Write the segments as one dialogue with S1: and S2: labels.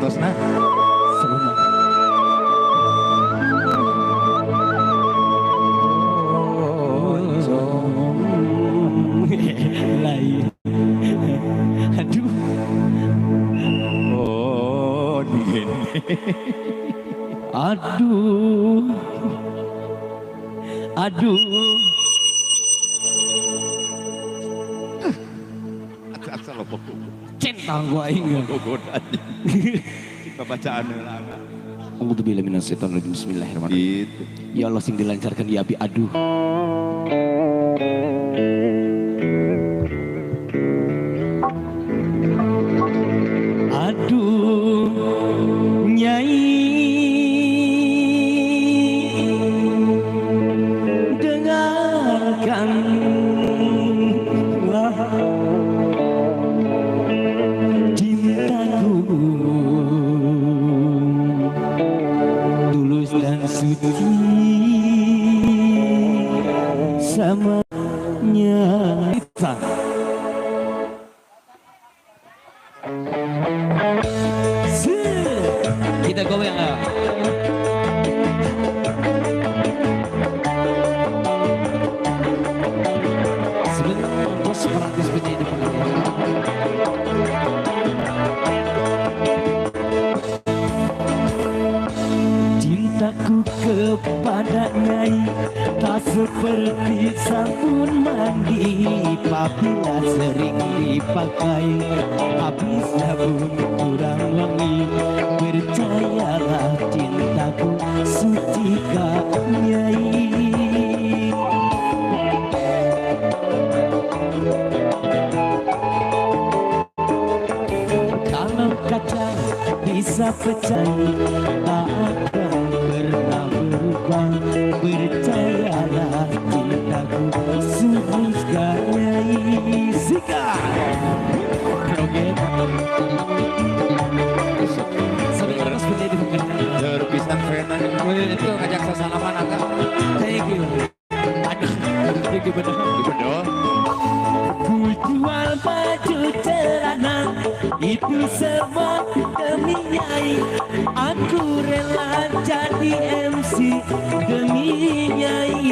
S1: Waktosna.
S2: Sebentar. Lain. Aduh.
S1: Oh, gini.
S2: Aduh. Aduh. Cinta gua ingat.
S1: Bacaan
S2: A'udzubillahi minasyaitonirrajim. Bismillahirrahmanirrahim. Ya Allah sing dilancarkan ya abi aduh. Aduh Nyai, dengarkanlah cintaku tulus dan suci sama Nyai. Kita goyang ya. Sebentar, bos praktis penyanyi depan lagi. Cintaku kepada Nyai tak seperti sabun mandi, apabila sering dipakai habis sabun kurang wangi. Percayalah cintaku suci kak Nyai. Kalau kaca bisa pecah tak akan pernah berubah. Percayalah cintaku suci kak Nyai. Sika joget.
S1: Terpisan Vena
S3: itu ngajak sasalaman agak.
S2: Thank you. Aduh, thank you bener. Ku jual baju celana itu semua demi Nyai. Aku rela jadi MC demi Nyai.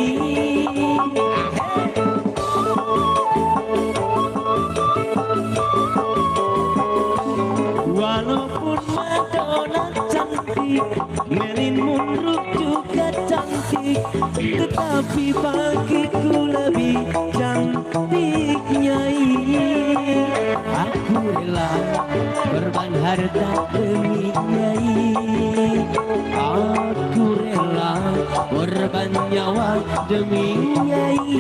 S2: Walaupun Madonna cantik, Marilyn Monroe juga cantik, tetapi bagiku lebih cantik Nyai. Aku rela korban harta demi Nyai. Aku rela korban nyawa demi Nyai.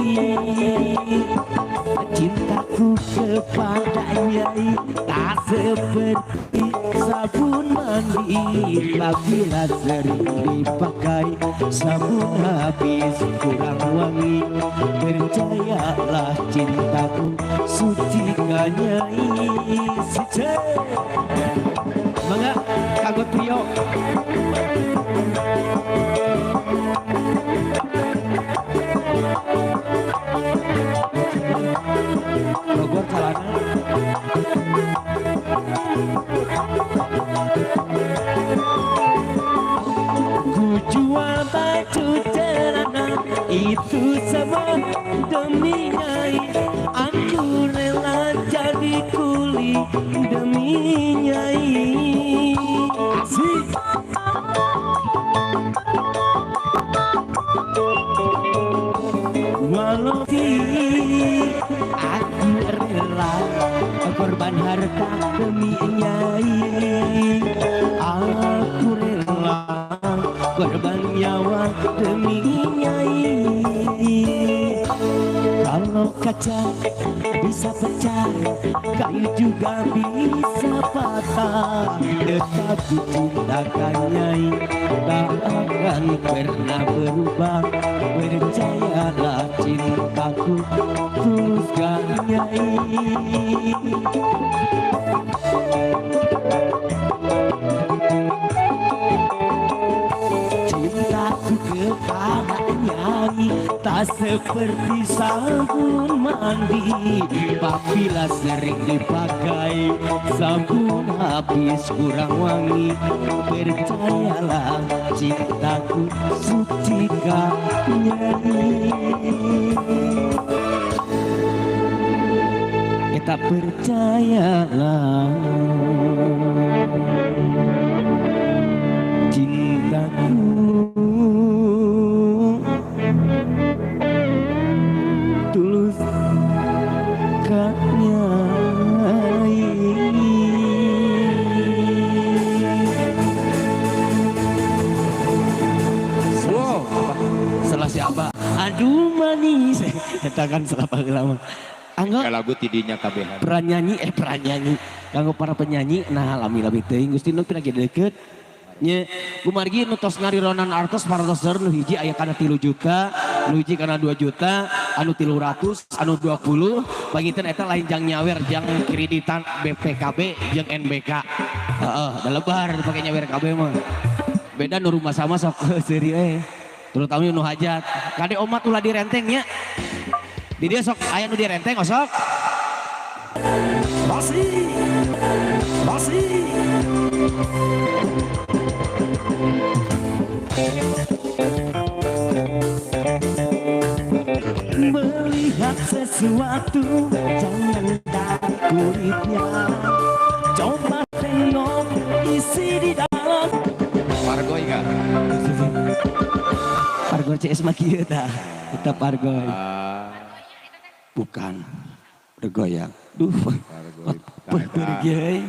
S2: Cintaku kepada Nyai tak seperti sabun mandi, apabila sering dipakai sabun habis kurang wangi. Percayalah cintaku suci kak Nyai. Mangga kanggo trio. Bogor calana. Ku jual baju celana itu semua demi Nyai. Aku rela jadi kuli demi Nyai. Asik. Walau aku rela korban harta demi Nyai. Aku rela korban nyawa demi Nyai. Kalau kaca bisa pecah, kayu juga bisa patah, tetapi cintakan Nyai tak akan pernah berubah. Percayalah cintaku tulus kak Nyai. Cintaku kepada Nyai tak Tak seperti sabun mandi, apabila sering dipakai sabun habis kurang wangi. Percayalah cintaku suci nyanyi. Kita percayalah cintaku tulus kak nyai.
S3: Wow.
S2: Salah siapa? Aduh manis. Kita kan salah lama. Angga
S1: Ya lagu tidinya kabehan.
S2: peran nyanyi kanggo para penyanyi nah lami-lami teuing Gusti nu pina deket nya kumargi nu tos ngarironan artos parantos nu hiji aya kana 3 juta, nu hiji kana 2 juta, anu 300, anu 20, panginten eta lain jang nyawer jang kreditan BPKB jeung NBK. Heeh, da lebar dipake nyawer KB mah. Beda nu rumah sama sok seuri we. Terutama nu hajat. Kade omat ulah direnteng nya. Di dia sok aya nu direnteng osok.
S1: Masih. Masih.
S2: Melihat sesuatu jangan dari kulitnya, coba tengok isi di dalam.
S3: Pargoy kan?
S2: Pargoy CS mah kieu tah. Tetap pargoy. Bukan bergoyang. Duh.
S1: Pargoy.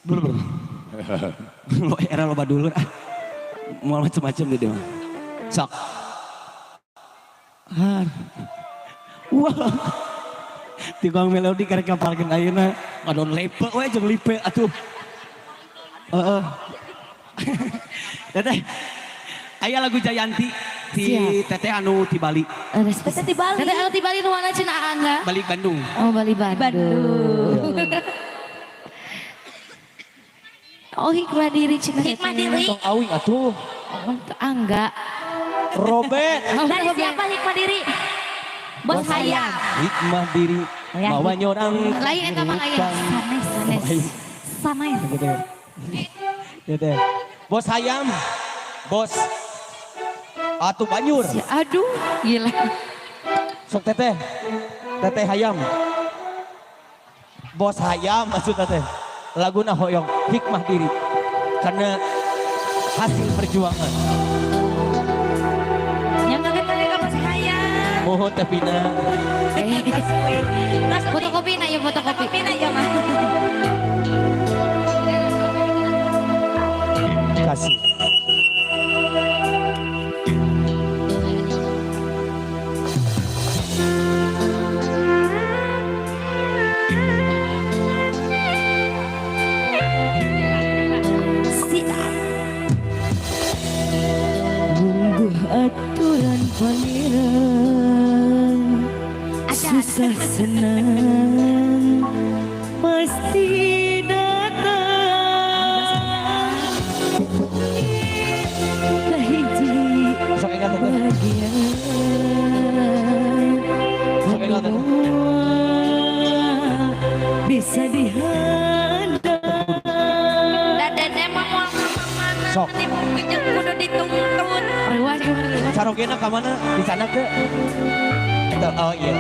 S2: Bergoyang. Lo era loba dulur ah. Mau macem-macem di dia mah. Sok. Har. Wah. Tikang melodi karek kapalkeun ayeuna. Ngadon lepe we jeung lipe atuh. Heeh. Teteh. Aya lagu Jayanti ti Teteh anu ti Bali.
S4: Teteh ti Bali.
S5: Teteh anu ti Bali nu mana cenah Angga?
S2: Bali Bandung.
S5: Oh, Bali Bandung. Oh, hikmah diri cenah.
S4: Hikmah diri.
S2: Tong awing atuh.
S5: Oh, Angga.
S2: Robert.
S4: Dari siapa hikmah diri? Bos Hayam.
S2: Hikmah diri mawa nyorang.
S5: Lain eta mah lain.
S4: Sanes, sanes. Sanes.
S2: Teteh. Bos Hayam. Bos Atuh Banyur.
S5: Aduh, gila.
S2: Sok teteh. Teteh Hayam. Bos Hayam maksud teteh. Laguna hoyong hikmah diri. Karena hasil perjuangan.
S4: Yang kaget mereka Bos Hayam.
S2: Mohon Teh Pina.
S5: Fotokopi na ya, fotokopi.
S4: Fotokopi na ya mah.
S2: Kasih. Aturan pangeran susah senang pasti datang. Kahiji bagian bisa dihadap.
S4: Dadane mah moal ka mana kudu dituntun.
S2: Sarogena ka mana? Di sana ke? Oh iya.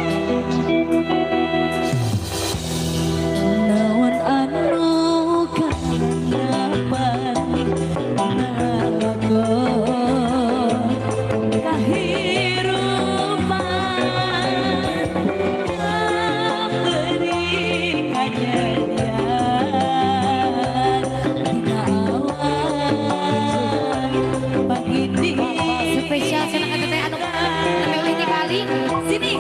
S4: Naon anu kanapan nalakon kahirupan kaberi kajadian dina awan pagi di
S5: spesial cenah ka teteh anu nembe ulih ti Bali.
S4: Sini.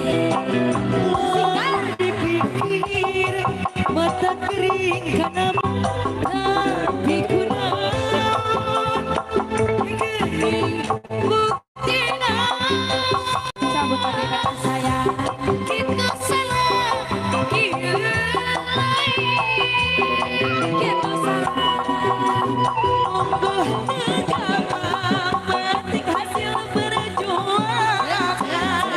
S2: Dipikir mata kering karena
S4: tapi kurang kering buktina cabut pada saya kita salah kieu lain kita salah ungguh gampang penting hasil perjuangan.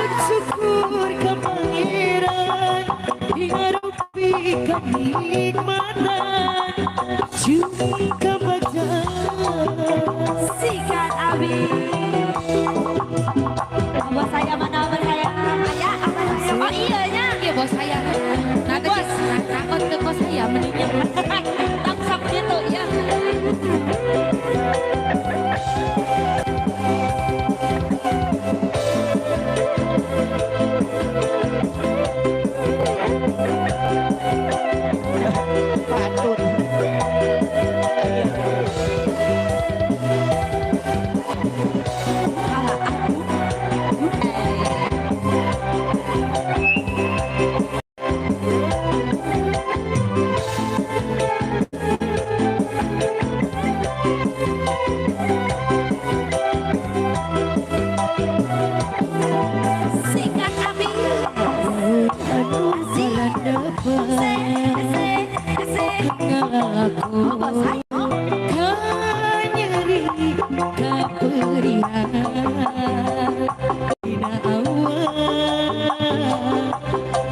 S6: Sujud syukur ka Pangeran Ngarupi kenikmatan jeung kebagjaan.
S4: Sikat abi. Bos saya mana, bos saya? Aya, apa saya? Oh iya nya.
S5: Iya bos saya. Nah, bos, takut ke bos saya mendingnya.
S4: Tangkap gitu ya.
S7: Patut.
S4: Kalah aku. Sikat abi.
S6: Anu
S4: Asik.
S6: depan
S4: Asik, asik.
S6: ngalaku
S4: Oh, bos saya.
S6: Kanyeri kaperihan dina awal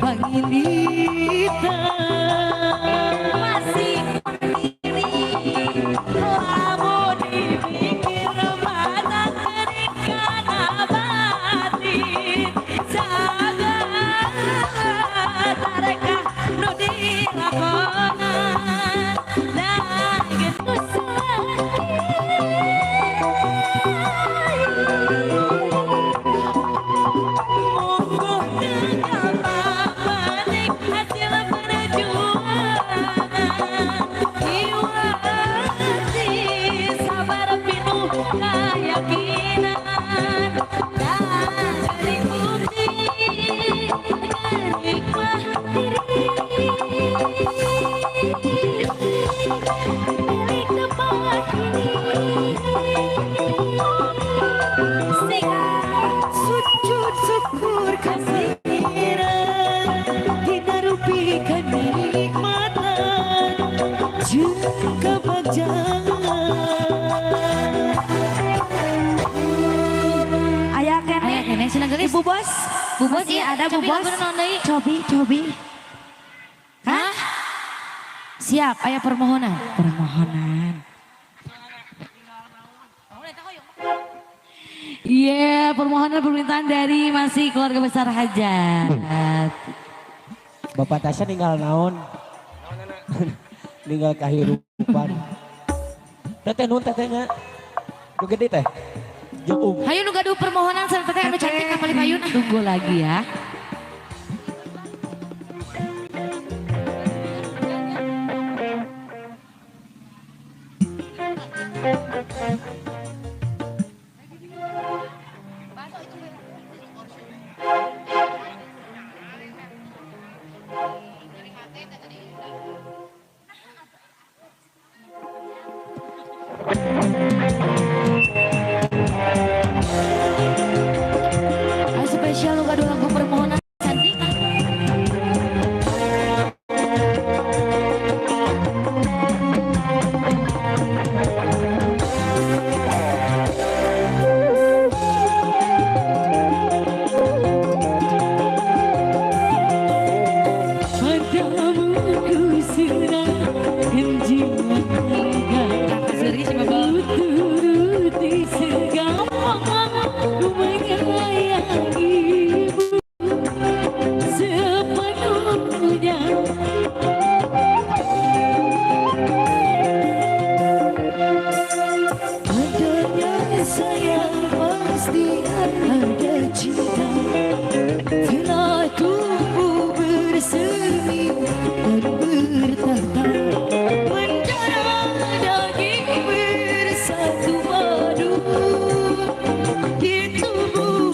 S6: pangilitan.
S4: Masih berdiri, lamun dipikir mata kering karena batin. Jaga tarekah nu dilakonan dan geus mungguh teu gampang hasil perjuangan. Iwati sabar pinuh keyakinan dan geuning bukti geuning mah diri milik tempat ini. Sikat.
S6: Sujud syukur ka Pangeran Dina rupi kenikmatan jeung kebagjaan.
S4: Aya keneh.
S5: Aya keneh cenah geulis.
S4: Ibu bos.
S5: Bu bos
S4: Masih
S5: iya,
S4: ada Bu
S5: cobi
S4: bos.
S5: lagu naon deui?
S4: Cobi, cobi.
S5: Hah? Siap, aya permohonan.
S4: Permohonan.
S5: Iya, permohonan permintaan dari masih keluarga besar Hajat.
S7: Bapak Tasya ninggal naon? Ninggal kahirupan. Teteh nuhun tetehnya. Nu gede teh. Jeung um.
S5: Hayu nu gaduh permohonan sareng teteh anu cantik ka paling payun. Tunggu lagi ya. Ayo spesial nu gaduh lagu permohonan cantik.
S6: Padamu ku serahkan jiwa raga.
S5: Kakak seri si Babel.
S6: Ku turuti segala, ku menyayangimu sepenuhnya. Adanya sayang pasti ada cinta. Telah tumbuh bersemi dan bertahta. Mendarah daging bersatu padu di tubuh.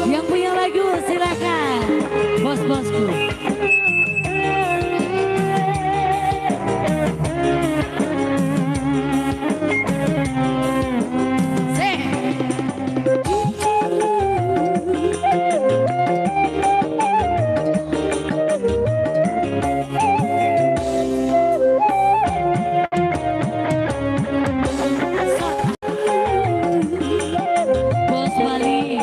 S5: Yang punya lagu silakan. Bos-bosku. Seh. Bos Wali.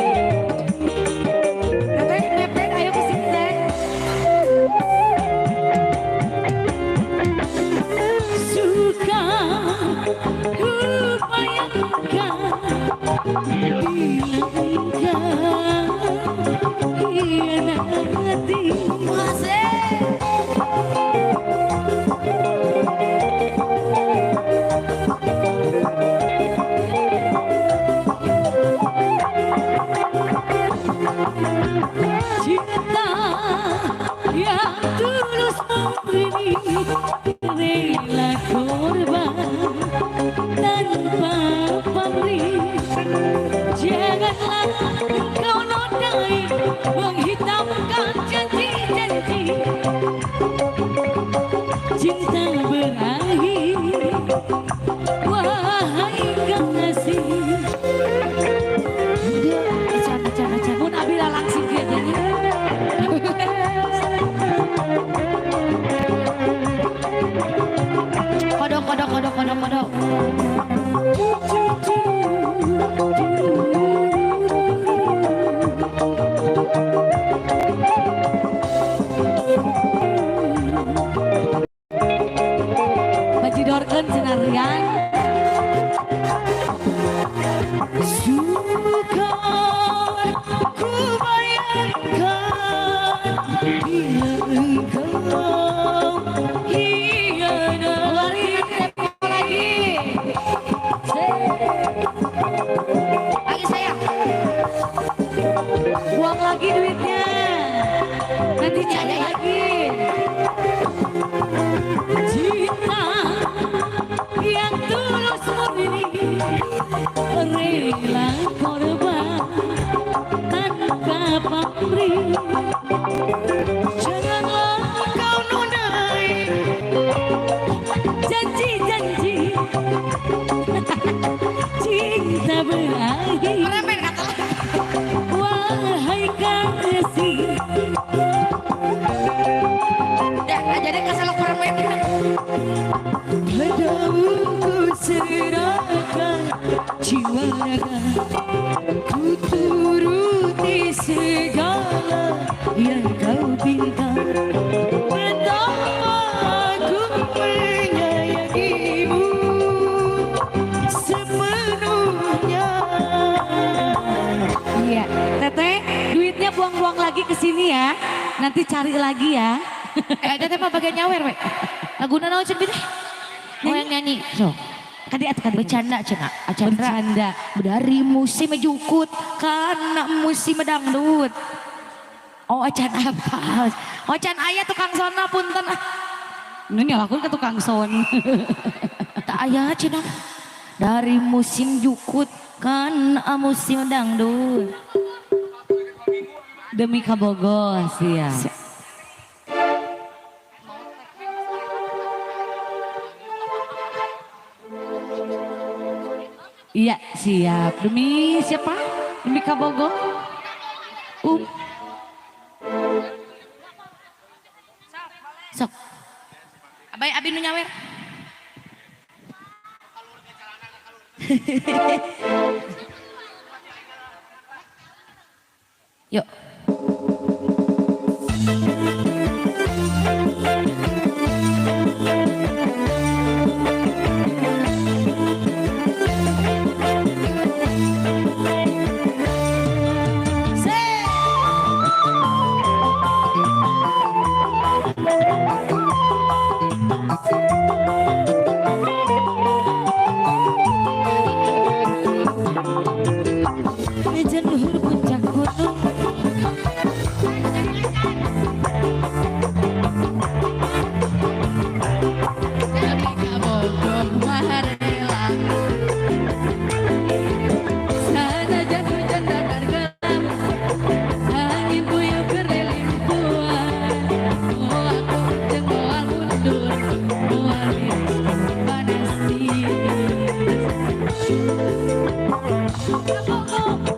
S6: Cinta yang tulus murni, rela korban tanpa pamrih. Janganlah kau nodai, menghitamkan janji-janji. Cinta berakhir, wahai kekasih.
S5: Acan, acan, acan. Mun abi langsung kieu nyanyi.
S4: Kodok, kodok, kodok, kodok, kodok.
S5: Bajidorkeun cenah rian.
S6: Sukar ku bayangkan bila engkau hianati.
S5: Keluarin lagi.
S4: Lagi sayang.
S5: Buang lagi duitnya. Nanti cari lagi.
S6: Cinta yang tulus murni, rela korban tanpa pamrih. Janganlah kau nodai janji-janji. Cinta berakhir,
S4: Remen kata.
S6: wahai kasih.
S4: Dah, jadi keselok remen.
S6: Padamu ku serahkan jiwa raga, ku turuti segala yang kau pinta. Betapa aku menyayangimu sepenuhnya.
S5: Iya, Teteh, duitnya buang-buang lagi ke sini ya. Nanti cari lagi ya.
S4: Eh, teteh mah bagian nyawer we. Laguna naon cen teh? Mau yang nyanyi. So,
S5: Kadi atuh kadi.
S4: bercanda cenah. Acandra.
S5: Bercanda.
S4: Dari musim jukut kana musim dangdut. Oh, acan apa? Oh, acan aya tukang sona punten.
S5: Ini nyalakeun ke tukang son.
S4: Tak aya cenah. Dari musim jukut kana musim dangdut.
S5: Demi kabogoh siap. Iya siap. Demi siapa? Demi kabogoh.
S4: Sok. Abai abi nu nyawer. Yuk.
S6: Najan luhur puncak gunung,
S5: Sanajan hujan dadar gelap, angin puyuh kerelimpuan. Moal jeung moal mundur, moal panas dingin.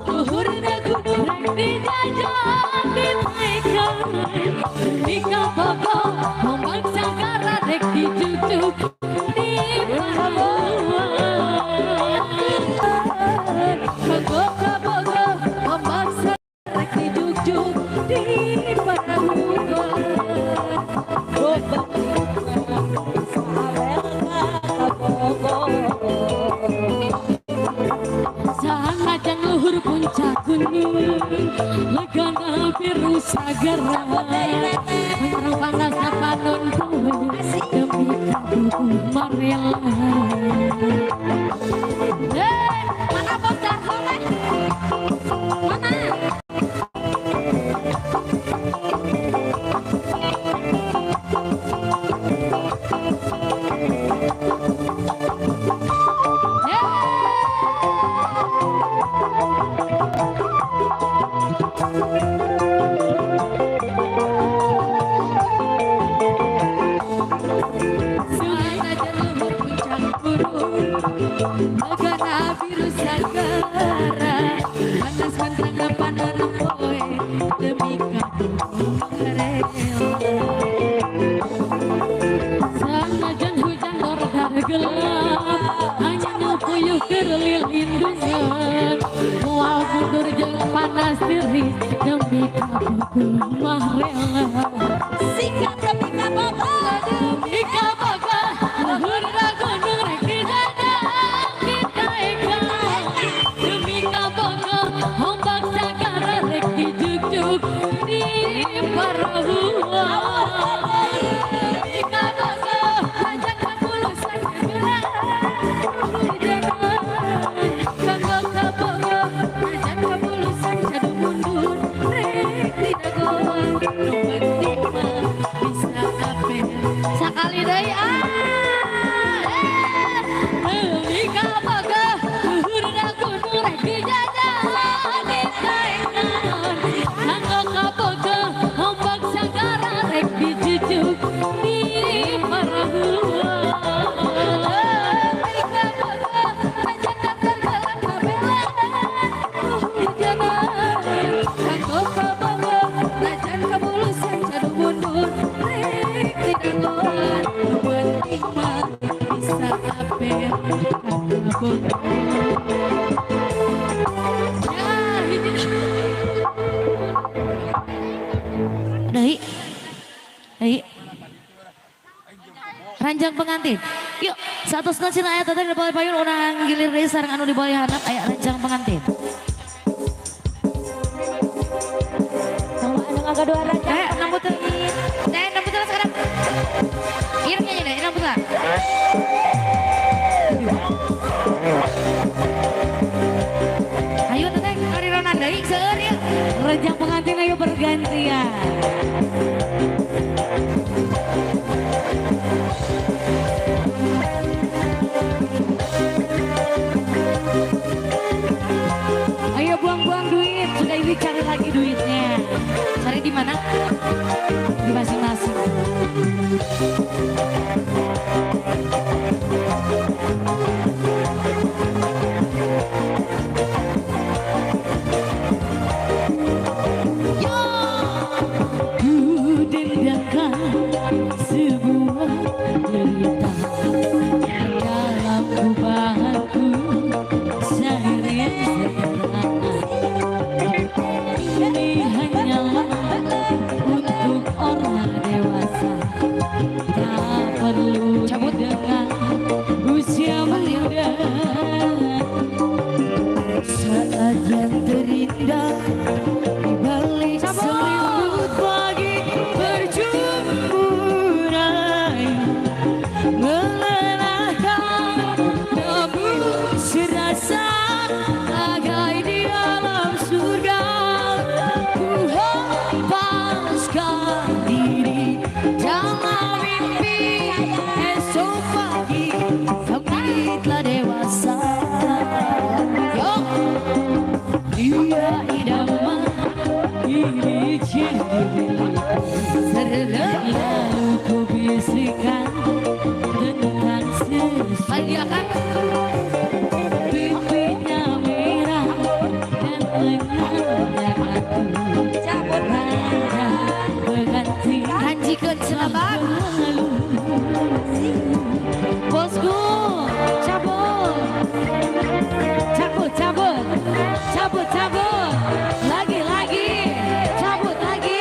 S5: Luhurna gunung rek dijajan dinaikkeun. Demi kabogoh memaksa gara rek dicucuk di paruan. Kabogoh kabogoh memaksa rek dijujuk di paruan. Sanajan luhur puncak gunung, legana biru sagara. Menyerang panas panon poe, demi kabogoh marela.
S4: Mana Bos Darko teh? Mana?
S6: Megana biru sagara panas mantrana panerpoe demi kamu rela.
S5: Sanajan hujan lordar gelap hanya puyuh keur lilindungan moal mundur jeung panas tiris demi kamu mah rela.
S6: Sikat demi kabogoh
S5: demi kabogoh luhurna gunung rek didadang kita eka demi kabogoh ombak sagara rek dijugjug di parahuan demi kabogoh ajak kapulusan gegeran hujanan kanggo kabogoh ajak kapulusan jadu mundur rek didagoan nu penting mah bisa apel
S4: Sakali deui ah.
S5: Demi kabogoh luhurna gunung rek dijajah ditaekan kanggo kabogoh ombak sagara rek dijujuk di parahuan
S6: demi kabogoh ajak katergelam kabelaan hujanan kanggo kabogoh najan kabulusan jadu mundur rek didagoan nu penting mah bisa apel kabogoh.
S5: Ya hiji.
S4: Deui. Deui. Ranjang pengantin. Yuk, satu setengah cina ayat teteh di bawah payun urang gilir deui sareng anu di bawah handap aya ranjang pengantin.
S8: Anu ngagaduhan ranjang
S4: Enam puter. 6 puter sekarang. Ieu nyanyi deh, 6 puter. Ayo teteh, ngarironan deui seueur ieu.
S5: Ranjang pengantin ayo bergantian. Ayo buang-buang duit, sudah ini cari lagi duitnya.
S4: Cari di mana?
S5: Di masing-masing. Ku dendangkan sebuah derita dalam kubahanku syair sederhana. Ini hanyalah untuk orang dewasa, tak perlu didengar usia muda.
S6: Saat yang terindah di balik selimut pagi berjumpa melelahkan namun serasa bagai di dalam surga. Ku hempaskan diri dalam mimpi esok pagi kami telah dewasa.
S4: Yo,
S6: Dia idaman
S5: Ini cinta lalu ku bisikan tentang sesuatu.
S4: Panggilkan
S5: Pipinya merah dan lengannya aku. Ranjang pengantin
S4: ranjikeun cenah bang.
S5: lalu. Bosku, cabut, cabut, cabut, cabut, cabut, lagi, lagi, cabut lagi.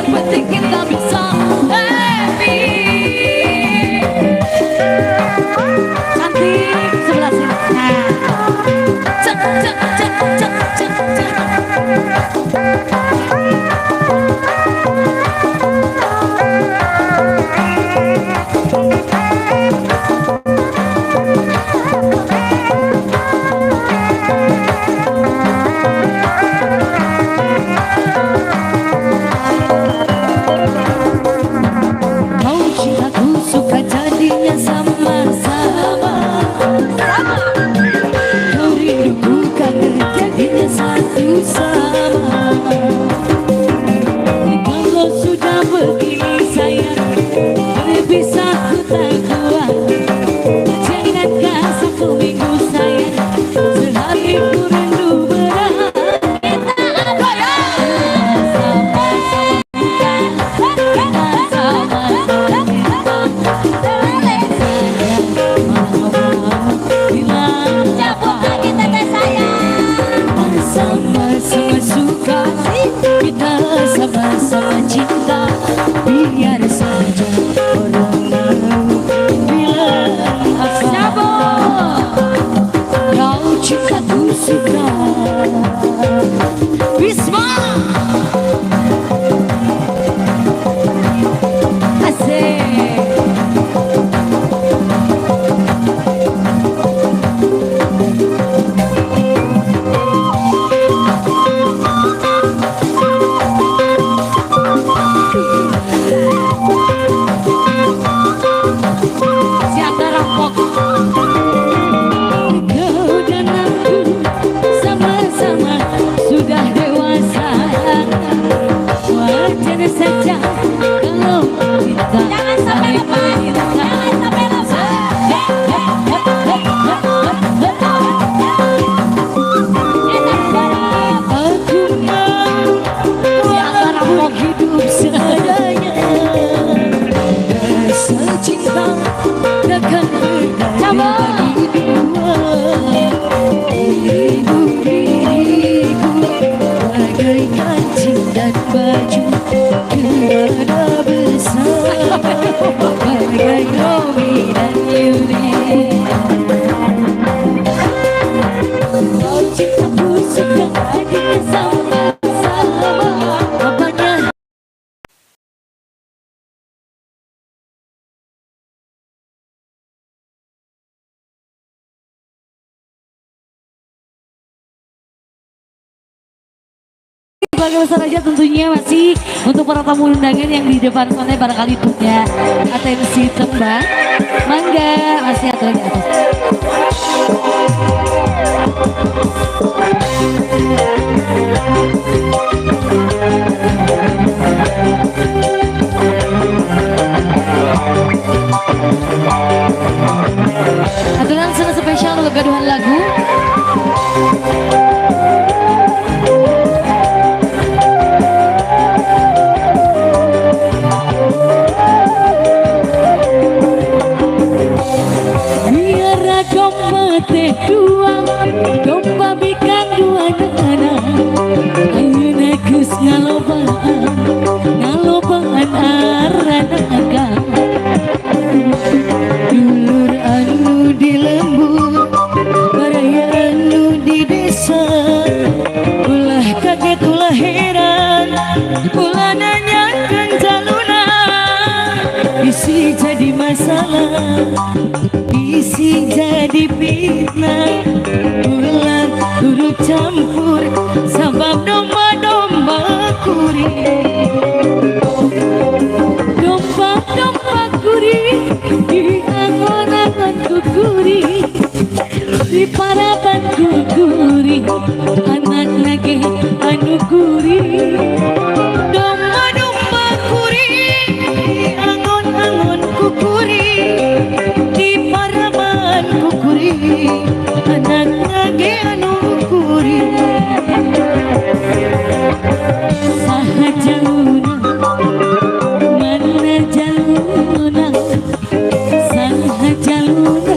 S6: Yang penting kita bisa happy.
S5: Cantik sebelah sini. Nah.
S6: Cek cek cek cek cek cek. Kau cintaku suka jadinya sama-sama. Kau rinduku kangen jadinya satu sama. Kalau sudah begini sayang, berpisah ku tak kuat. Jangankah satu minggu sayang, sehari ku rindu berat. Sama-sama suka, kita sama-sama cinta. Bilang
S8: Cabut lagi teteh sayang.
S6: sama-sama suka, kita sama-sama cinta. Biar saja orang mau bilang apa, kau cinta ku suka. Bisma asik.
S5: Si Angga rampok.
S6: Kau dan aku sama-sama sudah dewasa. Wajar saja kalau kita
S8: Jangan sampai
S6: saling
S8: lepas.
S6: meminta.
S8: Jangan sampai lepas. Enak banget.
S6: Aku mau walaupun hidup seadanya, rasa cinta takkan pernah dibagi dua. Dirimu diriku bagai kancing dan baju, kemana bersama bagai Romi dan Yulia. Kau cintaku suka jadinya sama-sama. Apanya
S5: Keluarga besar aja tentunya masih untuk para tamu undangan yang di depan sana barangkali punya atensi tembang. Mangga masih aturan di atas. Aturan sangat spesial untuk gaduhan lagu.
S6: Biar domba teh dua, domba bikang dua nana. Ayeuna geus ngalobaan, ngalobaan aranaga. Dulur anu di lembur, baraya anu di desa. Ulah kaget ulah heran, ulah nanyakeun jaluna. Bisi jadi masalah, bisi jadi fitnah. Ulah turut campur sabab domba-domba kuring. Domba-domba kuring di angon-angon kukuring, di paraban kukuring, anak lagi anu kuring. Domba-domba kuring di angon-angon kukuring, di paraban kukuring, anak lagi anu kuring. Saha jaluna, mana jaluna, saha jaluna,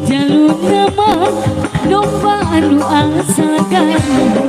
S6: jaluna mah domba anu asal gaduh.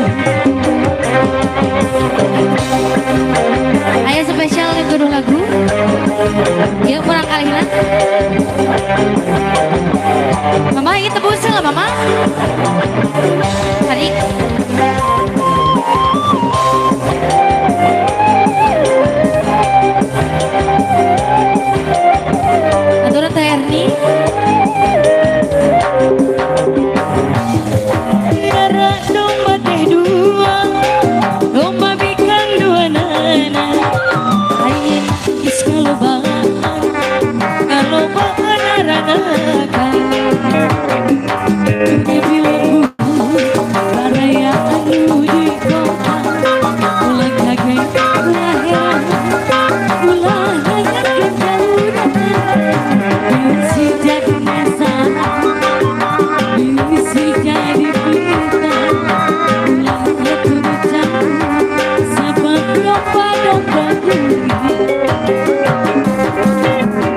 S5: Domba kuring,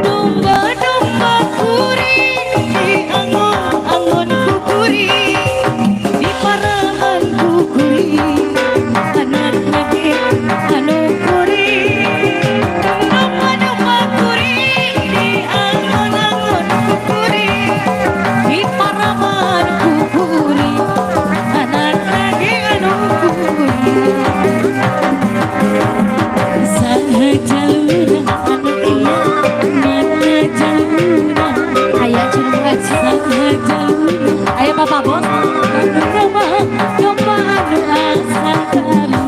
S5: domba domba kuring, di angon angon kukuring, di parahan kukuring, anak lagi anu kuring. Domba domba kuring, di angon angon kukuring, di parahan kukuring, anak lagi anu kuring. Saha jaluna anu ieu, mana jaluna?
S4: Aya cenah ngaji.
S5: Saha jaluna?
S4: Aya Bapak Bos.
S5: Anu domba domba anu asa karunya.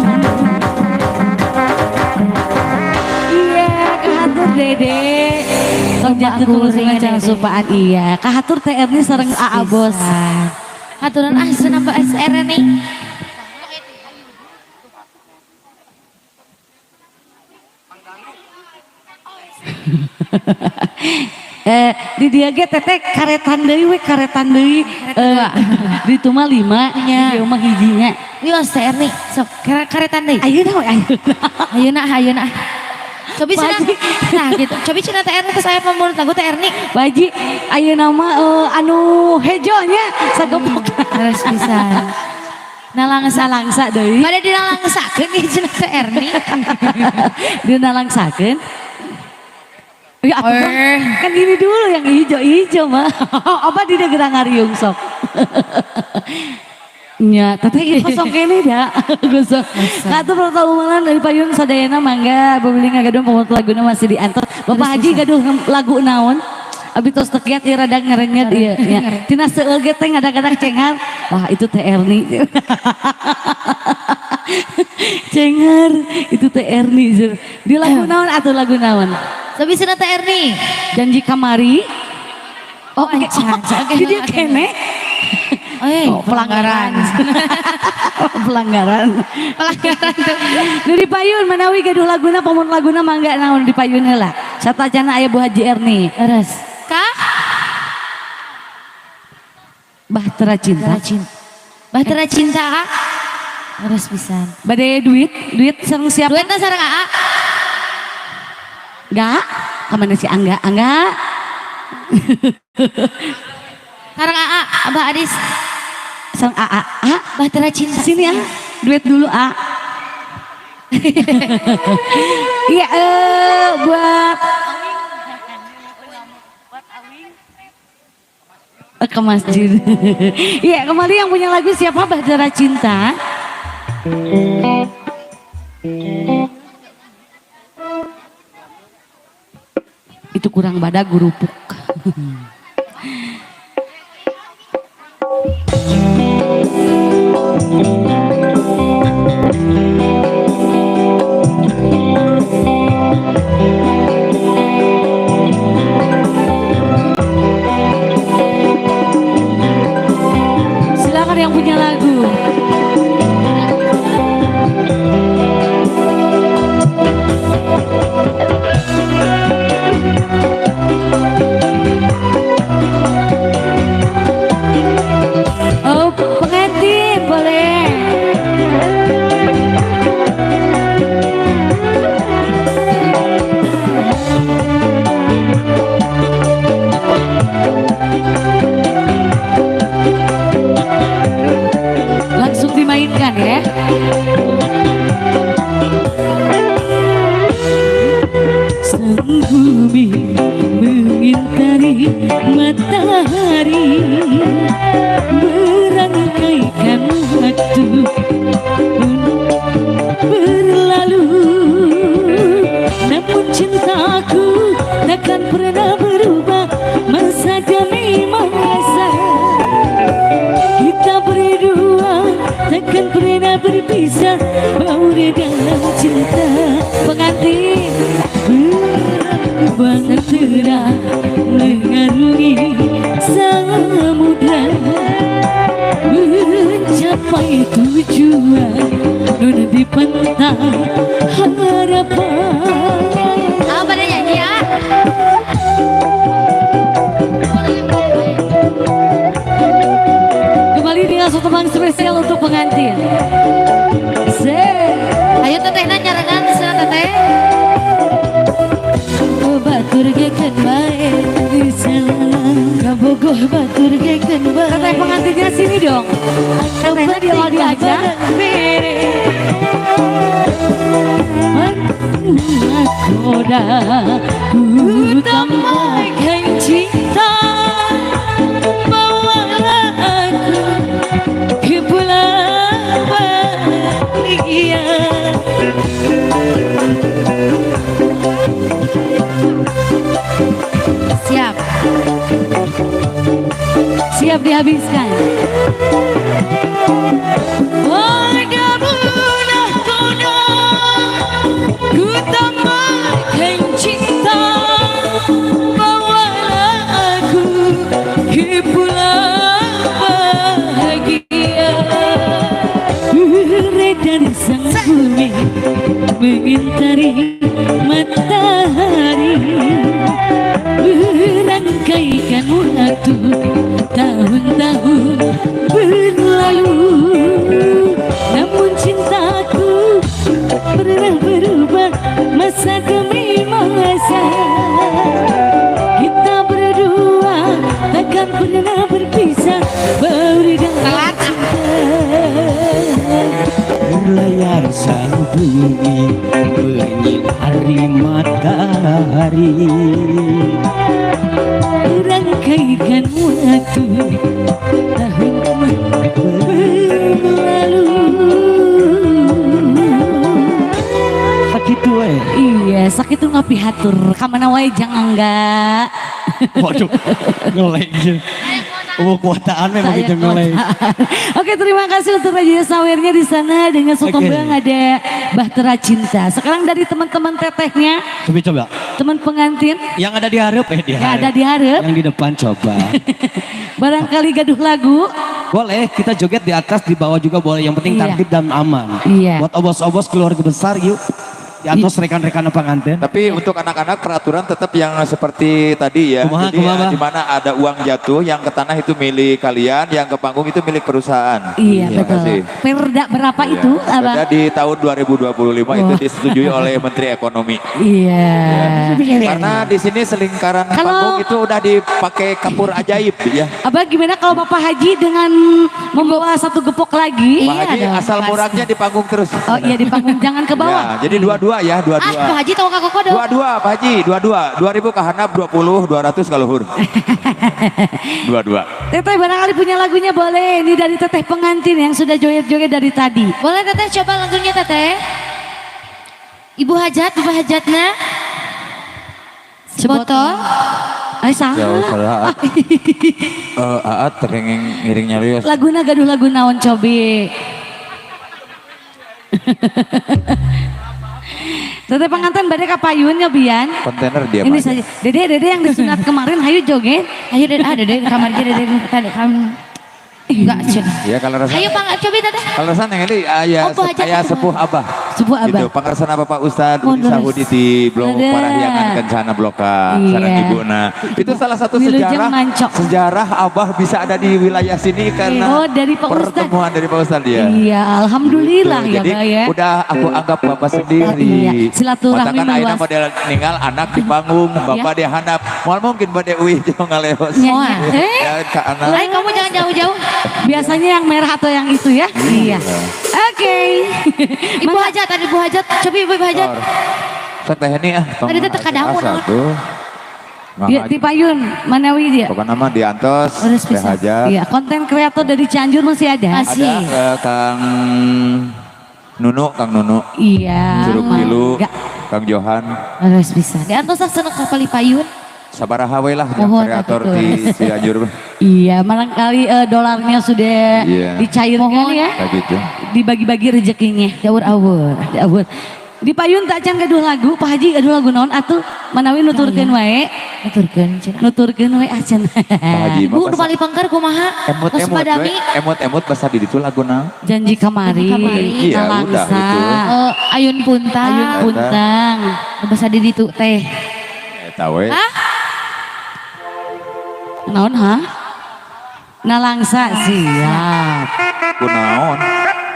S5: Iya, kahatur Dede. Sok jatuh tulus dengan supaan iya. Kahatur teh Erni sareng Aa Bos.
S4: Haturan ah cenah Mbak SR nih.
S5: Di dia ge teteh karetan deui we, karetan deui. Di itu mah lima,
S4: Nya.
S5: di dieu mah hijinya.
S4: Wios teh Erni, sok karetan deui.
S5: Ayeuna we, ayeuna.
S4: Ayeuna, ayeuna. Cobi
S5: Pak
S4: cenah.
S5: Haji.
S4: Nah gitu. Cobi cenah teh Erni terus aya pamurut lagu teh Erni.
S5: Pak Haji, ayeuna mah anu hejo nya sagepok.
S4: Harus bisa. Nalangsa.
S5: Nalangsa deui.
S4: Pada dinalangsakeun ieu cenah teh Erni.
S5: Dinalangsakeun. Ya, atuh kan, kan ini dulu yang hijau-hijau mah. Apa di dia gerang ngariung sok. Nya, teteh ieu kosong kene da. Kosong. Katur pertaumanan dari payun sadayana mangga bebeli ngagaduh pamot laguna masih diantos. Bapak Haji gaduh lagu naon? Abi tos tekiat ieu rada ngerenyet ieu nya. Tina seueul ge teh ngadak-ngadak cengar. Wah, itu teh Erni. Cengar, itu teh Erni. Di lagu naon atuh lagu naon?
S4: Cobi cenah teh Erni.
S5: Janji kamari.
S4: Oh, ancan. Oke,
S5: Di dia
S4: oke.
S5: kene.
S4: Eh,
S5: Oh, pelanggaran. Pelanggaran.
S4: Pelanggaran tuh.
S5: Nu di payun manawi gaduh laguna pamon laguna mangga naon di payun heula. Satacana aya Bu Haji Erni.
S4: Terus. Kak?
S5: Bahtera Cinta.
S4: Bahtera Cinta. Bahtera Cinta, Kak. Terus pisan.
S5: Bade duit, duit sareng siapa?
S4: Duetna sareng Aa.
S5: Enggak. Kamana si Angga? Angga.
S4: Sareng Aa, Abah Adis.
S5: Sareng Aa. A.
S4: Bahtera Cinta.
S5: Sini ah. Duet dulu A. Iya, buat ke masjid. Iya, kembali yang punya lagu siapa? Bahtera Cinta. Itu kurang badak gurupuk. Silakan yang punya lagu. Oh, pengantin boleh. Langsung dimainkan ya. Sang bumi mengintari matahari, merangkaikan waktu pun berlalu. Namun cintaku takkan pernah berubah, masa demi masa. Kita berdua takkan pernah berpisah, baur dalam cinta. Pengantin bahtera mengarungi samudra, mencapai tujuan nun di pantai harapan.
S4: Apa dia nyanyi ya?
S5: Kembali dengan satu tembang spesial untuk pengantin.
S4: Ayo tetehna nyarengan sana teteh.
S5: dong. Tetehnya dia mau diajak. Nakoda, ku tambahkan cinta, bawalah aku ke pulau bahagia.
S4: Siap.
S5: Siap dihabiskan.
S6: Ku tambahkan cinta, bawalah aku ke pulau bahagia.
S5: Beredar sang bumi mengintari matahari, merangkaikan waktu tahun-tahun berlalu, namun cintaku pernah berubah masa demi masa. Kita berdua takkan pernah berpisah, berikan cinta.
S2: Berlayar sang bumi menyinari matahari,
S5: rangkaikan waktu tahun berlalu.
S2: Sakit we.
S5: Iya, sakit tuh ngapihatur. Kamana wae jangan enggak.
S2: Waduh, ngeleng. Oh, kuataan memang
S5: Saya
S2: gitu ngeleng.
S5: Oke, terima kasih untuk Raja Sawernya di sana dengan Sotombang
S2: Oke.
S5: ada Bahtera Cinta. Sekarang dari teman-teman tetehnya,
S2: Coba coba.
S5: teman pengantin
S2: Yang ada di hareup di
S5: yang ada di hareup.
S2: Yang di depan coba.
S5: Barangkali gaduh lagu.
S2: Boleh, kita joget di atas, di bawah juga boleh. Yang penting
S5: Iya.
S2: tertib dan aman.
S5: Iya.
S2: Buat obos-obos keluarga besar yuk. Di atas rekan-rekan pengantin.
S1: Tapi untuk anak-anak peraturan tetap yang seperti tadi ya.
S2: Kumaha,
S1: Jadi
S2: kumaha,
S1: di mana ada uang jatuh yang ke tanah itu milik kalian, yang ke panggung itu milik perusahaan.
S5: Iya,
S1: Terima
S5: betul.
S1: kasih.
S5: Perda berapa
S1: Iya.
S5: itu, Abang?
S1: Perda di tahun 2025 itu disetujui oleh Menteri Ekonomi.
S5: Iya.
S1: Karena di sini selingkaran
S5: Kalau-
S1: panggung itu udah dipakai kapur ajaib ya.
S5: Abang gimana kalau Bapak Haji dengan membawa satu gepok lagi?
S1: Pak Haji
S4: dong,
S1: asal
S4: pasti.
S1: murahnya di panggung terus.
S5: Oh iya di panggung, jangan ke bawah.
S1: Ya, jadi dua-dua ya, dua-dua.
S4: Ah, Pak Haji tahu Kak Koko dong.
S1: Dua-dua Pak Haji, dua-dua. 2000 ke handap, 20, 200 ke luhur. Dua-dua.
S5: Teteh barangkali punya lagunya boleh. Ini dari teteh pengantin yang sudah joget-joget dari tadi.
S4: Boleh Teteh coba lagunya Teteh. Ibu Hajat, Ibu Hajatnya. Sebotol.
S5: Ay, salah.
S1: Jauh salah. Aat terengeng ngiring nyarios.
S5: Laguna gaduh lagu naon cobi. Teteh pengantin bade ka payun ya Bian.
S1: Kontainer dia.
S5: Ini saja. Dede dede yang disunat kemarin hayu joget.
S4: Ayo Dede, ah Dede kamar aja Dede tadi kamu. Enggak, Cun.
S1: Ya kalau rasa.
S4: Ayo Pak, cobi Teteh.
S1: Kalau rasa yang ini ayah
S4: Oh, Bu Hajat
S1: ayah
S4: itu.
S1: sepuh abah.
S5: Sepuh abah.
S1: Gitu, pangarsan Bapak Ustad Udi
S5: Mundur.
S1: Sahudi di Blok
S5: Ada.
S1: Parahyangan Kencana Bloka
S5: Iya.
S1: sareng ibuna. Itu salah satu
S5: Wilujeng
S1: sejarah
S5: mancok.
S1: sejarah abah bisa ada di wilayah sini karena
S5: Oh, dari Pak Ustad.
S1: pertemuan dari Pak Ustad ya.
S5: Iya, alhamdulillah
S1: Gitu.
S5: ya,
S1: Jadi
S5: Pak ya.
S1: udah aku anggap bapak sendiri.
S5: Iya, silaturahmi
S1: Matakan ayeuna
S5: meluas.
S1: model ninggal anak di panggung, bapak dia handap. Moal mungkin bade uih jeung ngaleos.
S5: Iya. Eh,
S1: Ya ka anak.
S4: Ayo kamu jangan jauh-jauh.
S5: biasanya yang merah atau yang itu ya? Iya. Oke.
S4: Ibu Hajat, ada Ibu Hajat. Coba Ibu Hajat.
S1: Sok teh ini ah. tong
S4: Tadi teh teka daun,
S1: asa tuh.
S5: Dia di payun, manawi dia.
S1: Pokoknya mah diantos,
S4: Harus
S1: teh
S4: bisa.
S1: Hajat.
S5: Iya, konten kreator dari Cianjur masih ada.
S4: Masih.
S1: Ada Kang Nunu, Kang Nunu.
S5: Iya.
S1: Curug Tilu,
S5: Enggak.
S1: Kang Johan.
S4: Harus bisa. Di atas seneng kapal payun.
S1: Sabaraha we lah yang
S4: Mohon
S1: kreator
S4: atuh.
S1: di Cianjur.
S5: Iya, barangkali dolarnya sudah
S1: Iya.
S5: dicairkan
S4: Mohon.
S5: ya.
S1: Kayak gitu.
S5: Dibagi-bagi rezekinya.
S4: Jauh awur.
S5: Awur. Di payun tak can gaduh lagu, Pak Haji gaduh lagu naon atuh manawi nuturkeun wae,
S4: Nuturkeun cenah.
S5: nuturkeun wae acan.
S1: Pak Haji
S4: Ibu
S1: mah
S4: nu paling pengker kumaha?
S1: emut-emut
S4: Terus
S1: we,
S4: padami.
S1: emut-emut bahasa di ditu lagu naon?
S5: Janji kamari,
S4: Janji kamari.
S1: Iya, udah,
S5: nalangsa,
S1: itu.
S4: Ayun puntang.
S5: Ayun puntang.
S4: Bahasa di ditu teh.
S1: Eta we.
S4: Hah?
S5: Naon ha? Nalangsa siap.
S1: Kunaon?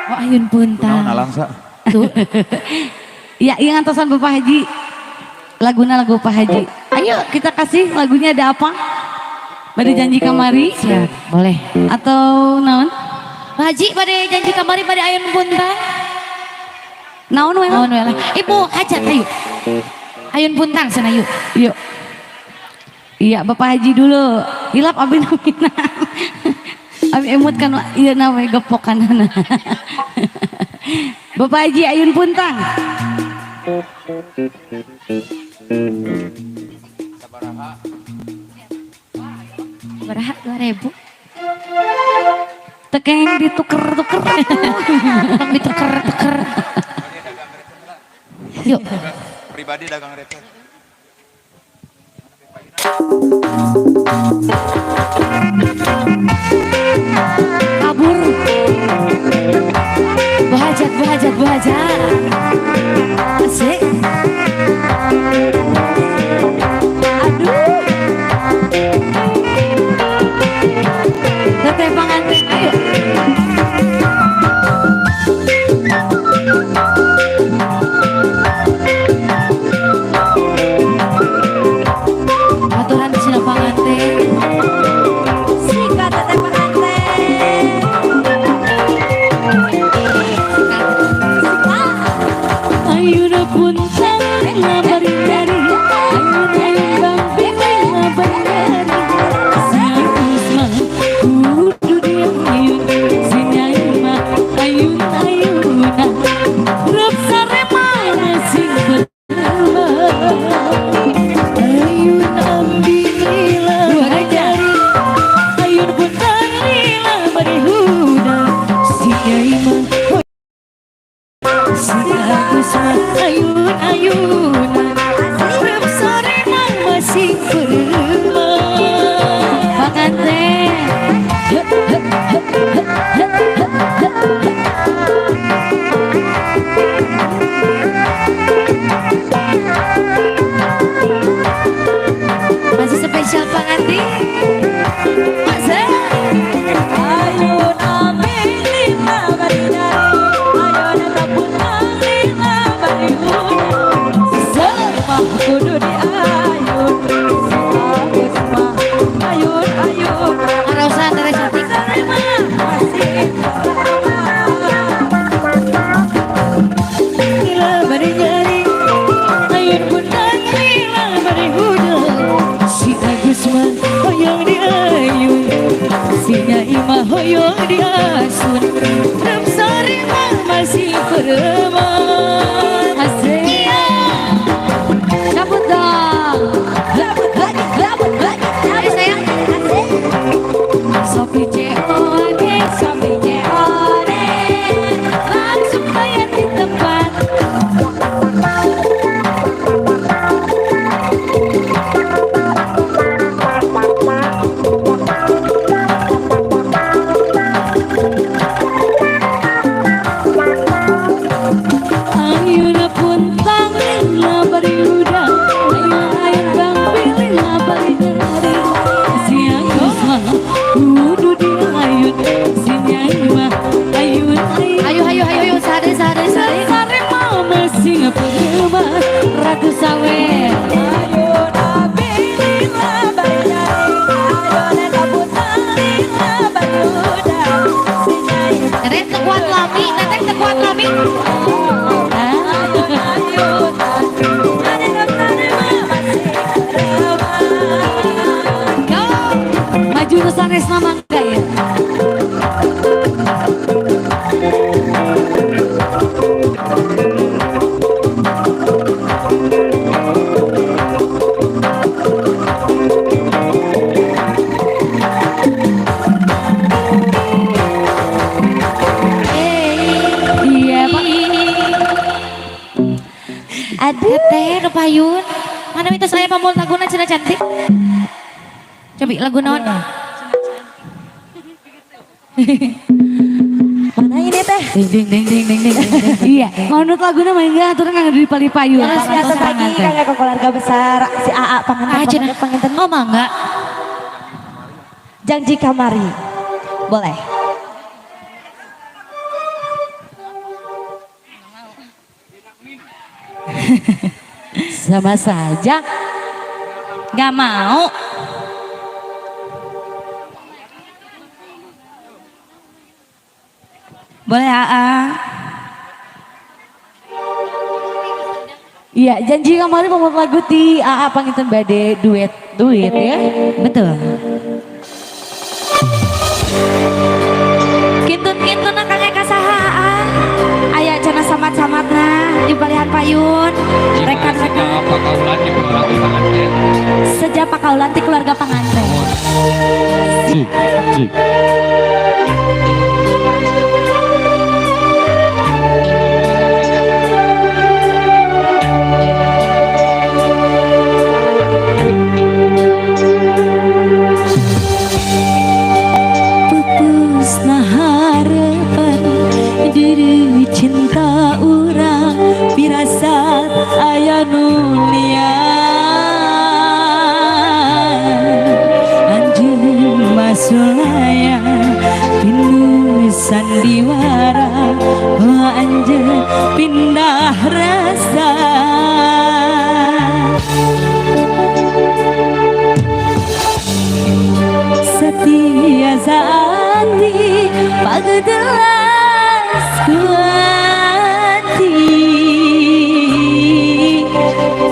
S4: Oh ayun puntang.
S1: Kunaon alangsa?
S4: Tuh.
S5: Ya, yang antosan Bapak Haji. Laguna lagu Pak Haji. Ayo kita kasih lagunya ada apa? Bade janji kamari
S4: Siap, boleh.
S5: atau naon?
S4: Pak Haji pada janji kamari pada ayun puntang.
S5: Naon we?
S4: Naon we lah. Ibu hajat ayo. Ayun puntang sana yuk.
S5: Yuk. Iya, Bapak Haji dulu. Hilap abi namina. Abi emut kan ieu na we gepokanana. Bapak Haji ayun puntang.
S4: Sabaraha 2000.
S5: Tekeng dituker-tuker.
S4: Tong dituker-tuker. Yuk.
S1: Pribadi dagang receh.
S5: Kabur.
S4: Bu hajat, bu hajat, bu hajat. Asik.
S5: Aduh. Teteh pengantin ayo.
S4: Aturan di sini pengantin.
S8: Sikat teteh pengantin.
S5: Ayuna puntang ngabari dari ayun ayun bang pilih ngabari dari si Agus mah kudu dia ayun si Nyai mah ayun ayuna rep sarema masing berbang ayun ambi lila jari ayun puntang lila bari huda si Nyai mah si Agus mah ayun ayunan rep sarema masing berbang
S4: Pengantin. Masih spesial pengantin. Masa?
S8: Ayun ambil lima bari dari ayun puntang lima bari huda. Mah kudu diayun si Agus mah ayun ayun.
S4: Arosa teteh cantik.
S8: Sarema masih
S5: Lila bari nyari ayun puntang lila bari huda si Agus mah hoyong diayun si Nyai mah hoyong diasun rep sore mah masih preman.
S4: Asik. Cabut dong.
S8: Cabut lagi, cabut lagi,
S4: Ayo sayang.
S8: asik.
S5: Sopi COD, sopi COD, langsung bayar di tempat. Ayuna puntang lila bari uda, ayun ayun bang pilih bari dari. Si Agus mah kudu diayun, si Nyai mah ayun ayun.
S4: Ayo ayo ayo ayo sare sare sare.
S5: Sare mau masih berubah ratu sawe.
S8: Ayun ambil lima bari dari ayun puntang lima bari huda si Nyai mah
S4: Teteh tekuat lami, teteh tekuat lami.
S8: ayun ayun ada sarema masih preman.
S4: Go.
S5: Maju ke sanesna mangga ya. Iya, Pak.
S4: Aduh. Teteh nu payun. Mana minta saya pamul laguna cenah cantik. Coba lagu naon?
S8: Mana ini teh?
S4: Ding ding ding ding ding ding. ding.
S5: Iya, mau nut laguna mah enggak aturan nggak di pali payun.
S8: Terus di atas lagi kayak ke keluarga besar si AA panganten
S4: Ah, cenah.
S8: panganten panganten.
S4: Oh mangga.
S8: Janji kamari. Boleh.
S5: Sama saja. Gak mau.
S4: Boleh Aa.
S5: Iya, janji kemarin mau lagu ti Aa panginten bade duet duet ya.
S4: Betul. Kintun-kintun kang Eka saha Aa. Aya cenah samat-samatna di balihan payun. Rekan-rekan
S3: Pakaulan di keluarga panganten.
S4: Sejak pakaulan ti keluarga panganten.
S3: Cik, cik.
S5: Pupusna harapan diri cinta urang pirasat aya nu lian anjeun masulaya pinu sandiwara oh anjeun pindah rasa. Setia saati pagdelas kuati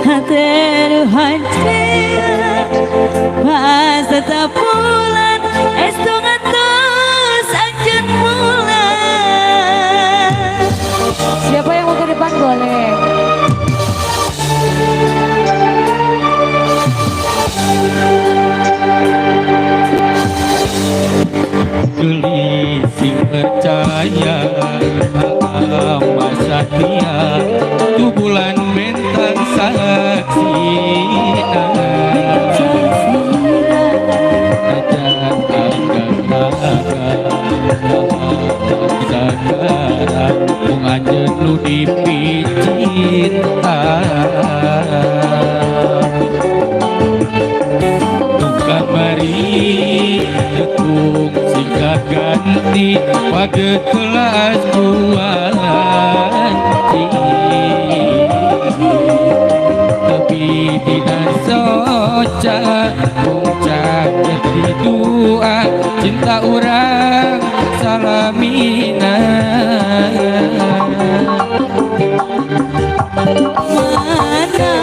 S5: hateru hancur pas tetap bulan estu ngantos anjeun bulan.
S6: Siapa yang mau ke depan boleh.
S3: Geli sing percaya ama satia tu bulan bentang saksina najan agak-agak mung anjeun nu dipicinta kamari tekung singkat ganti pagetelas kuanti tapi tidak soca puncak jadi dua cinta urang salamina.
S5: Mana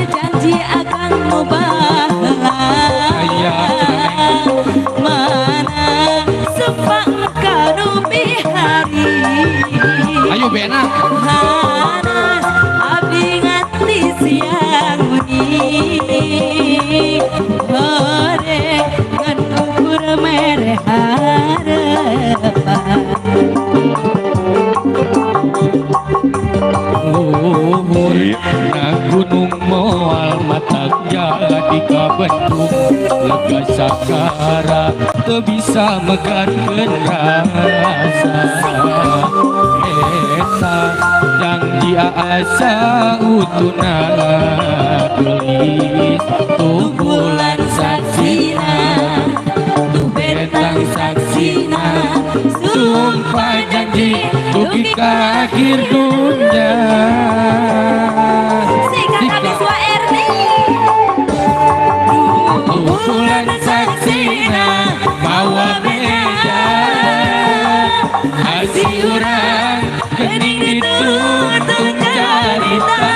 S5: janji akan mubahlah, mana sepang kanu bihari.
S3: Ayo Bena.
S5: Hanas abdi nganti siang wengi hore ngan ukur mere harapan.
S3: Luhur na gunung moal matak jadi kabentuk lega sakara teu bisa megarkeun rasa eta janji asa utuna geulis tu bulan saksina tu bentang saksina sumpah janji dugi ka akhir dunya. Bulan saksina mawa beja hati urang gening dituntun carita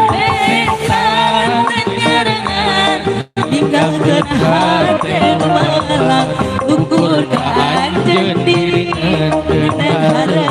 S3: bentang nyarengan
S5: ninggalkeun hate malang ukur ka anjeun diri harapan.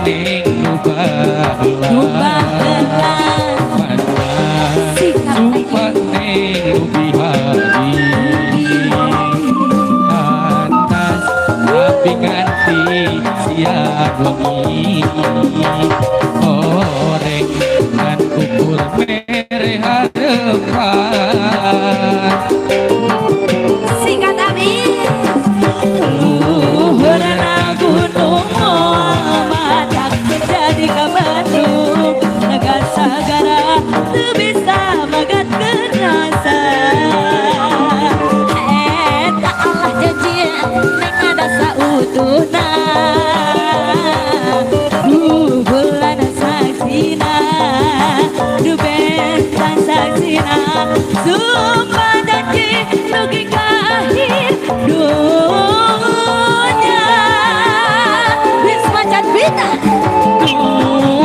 S3: ning nu baheula. Mana sumpah ning nu bihari. Atas tapi ganti siang wengi. Horeng ngan ukur mere harepan.
S8: Singkat abi. Luhurna gunung moal madak jadi ka Bandung. Naga sagara teu bisa magatkeun rasa. Eta Allah janji neng ada sautuhna. Du bulan saksina, du bentang saksina. Sumpah janji dugi ka akhir dunya. Bisma can bina.
S3: Du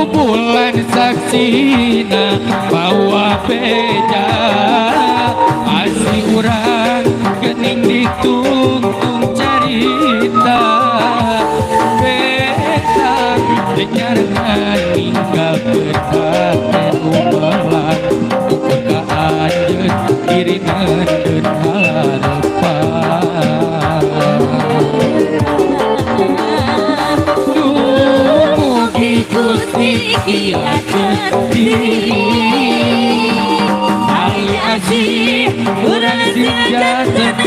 S3: bulan saksina bawa beja. Asih urang gening ditungtung carita. Beta denyarengan ninggalkeun hate umelang. Ukur ka anjeun diri neundeun harepan. Dumugi Gusti kiakeun diri. Ali asih urang sing janten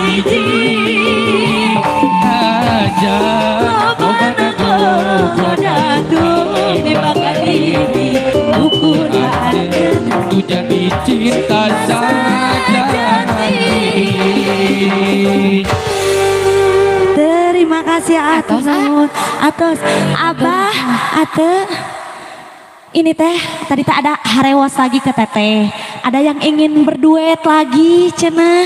S3: hiji. Aja lobana gogoda
S8: Demi diri ukur anjeun
S3: tu jadi cinta sajati.
S5: Terima kasih atur nuhun. Atos Abah Ate. Ini teh tadi tak ada harewas lagi ke teteh. Ada yang ingin berduet lagi cenah.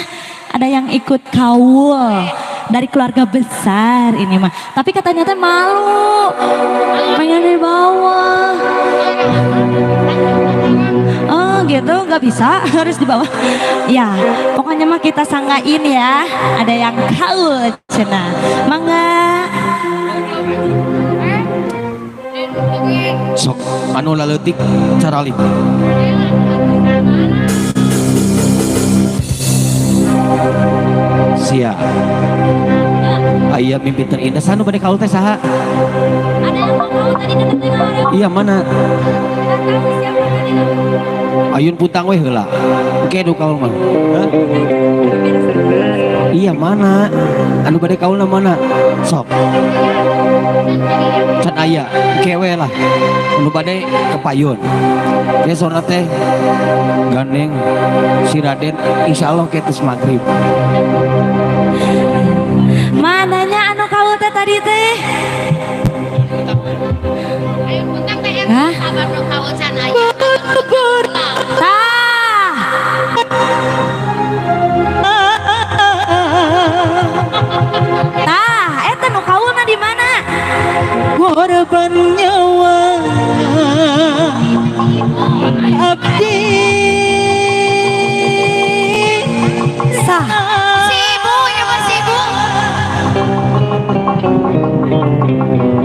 S5: Ada yang ikut kaul dari keluarga besar ini mah. Tapi katanya teh malu. Pengen di bawah. Oh gitu, nggak bisa, harus di bawah. Ya, pokoknya mah kita sanggain ya. Ada yang kaul cenah. Mangga.
S2: Sok anu laleutik caralik. Sia. Aya mimpi terindah sanu bade kaul teh saha?
S4: Ada yang mau kaul tadi teteh ngawareup.
S2: Iya mana?
S4: Nggak tahu siapa tadi.
S2: Ayun putang weh heula. Engke nu kaul mah. Hah? Iya mana? Anu bade kaulna mana? Sok. Can aya, engke we lah. Anu bade kepayun. Ge sora teh gandeng si Raden insyaallah ke tes maghrib.
S5: Mananya anu kaul teh tadi teh?
S6: Ayun puntang teh eta
S5: Hah?
S6: sabar nu kaul can aya.
S5: Tah. Tah, eta nu kaulna di mana?
S8: Korban nyawa abdi.
S5: Sah.
S6: Si ibu, ieu mah si ibu.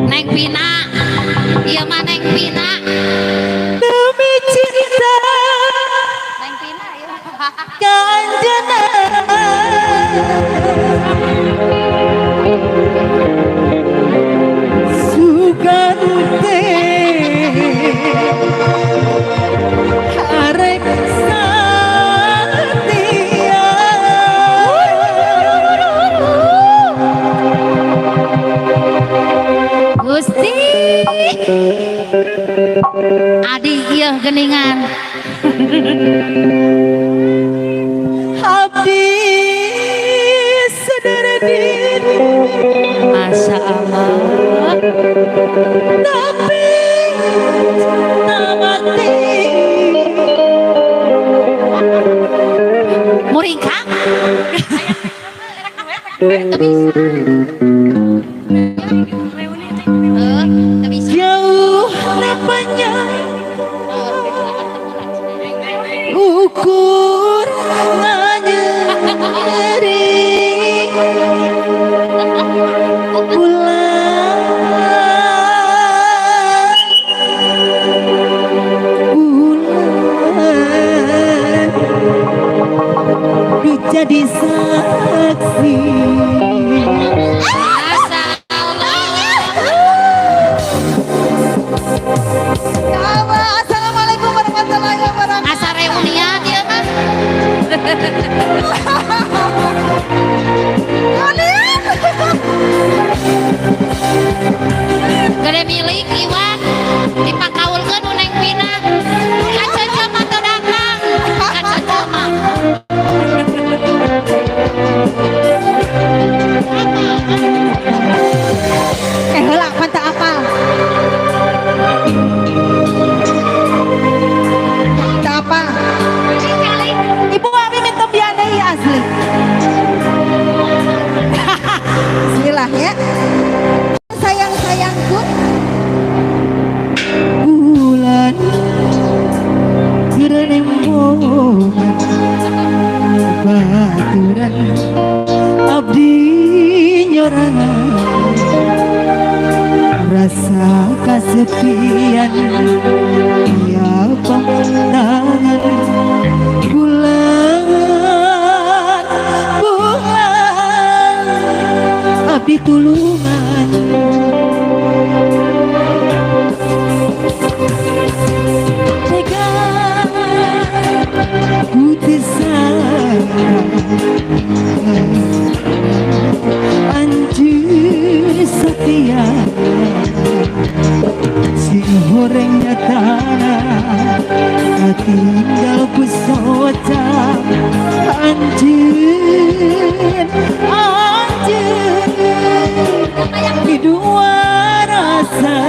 S6: Neng Pina. Ieu mah Neng Pina.
S8: Demi cinta
S6: Neng Pina ieu.
S8: kanjena. Sugante arek satia.
S6: Gusti. Adi ieu geningan.
S8: Abdi sadar diri.
S6: Masya Allah.
S8: Tapi cinta mati.
S6: Muringkak. Teu bisa. Teu bisa.
S8: Jauh napanya ukur nganyeri. Ulah
S3: Rasa kesepian ya pandangan bulan bulan abdi tulungan. Tega ku tersangka anjeun setia sing horeng nyatana tinggal ku soca anjeun anjeun di dua rasa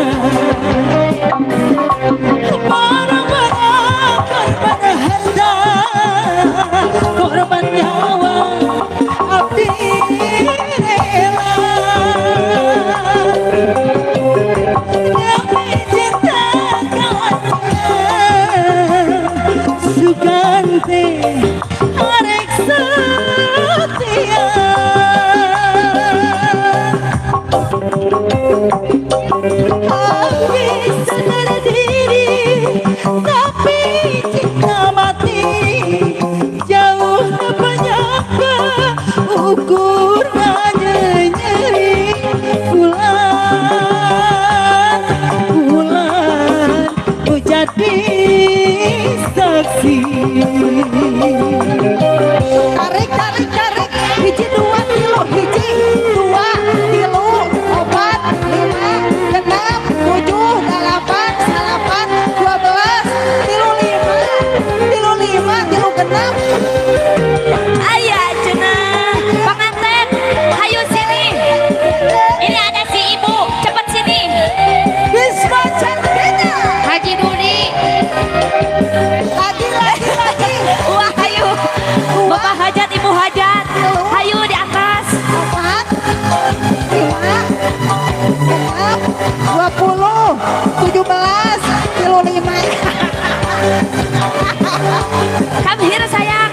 S3: barang-barang korban harta korban nyawa abdi rela demi cinta sugante arek setia. Abdi sadar diri tapi cinta mati jauh penyaka ukur nyeri bulan bulan ku jadi saksi.
S8: Tarik tarik tarik, hiji dua tilu, hiji dua tilu, opat lima genep tujuh dalapan salapan 12 tilu lima tilu lima tilu genep.
S6: Ayah cenah, pengantin, hayu sini. Ini ada si ibu, cepat sini.
S8: Bisma Cantina.
S4: Haji Dudi.
S8: Lagi lagi lagi.
S6: Wah, hayu. Bapak hajat, ibu hajat. Hayu di atas.
S8: 4 5 6 20 17 tilu lima.
S6: Come here sayang.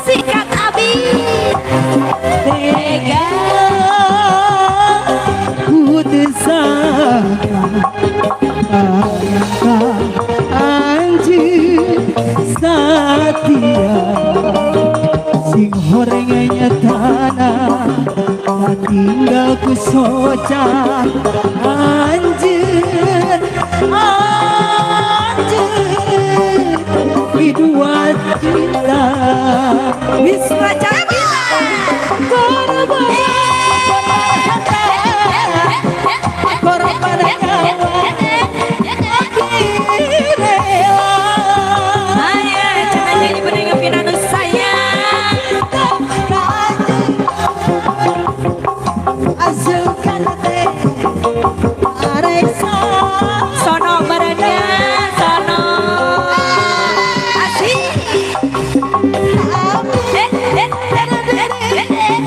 S6: Sikat abi.
S3: Tega ku tersangka anjeun satia sing horeng nyatana tinggal ku soca anjeun anjeun di dua cinta.
S8: Bisma Cantina.
S3: Korban harta korban nyawa abdi rela.
S6: Ayah cenah jadi bener anu sayang.
S8: Asukan teh areksa.
S6: Sono badannya, sono. Asik. Eh, eh, eh, eh, eh, eh, eh.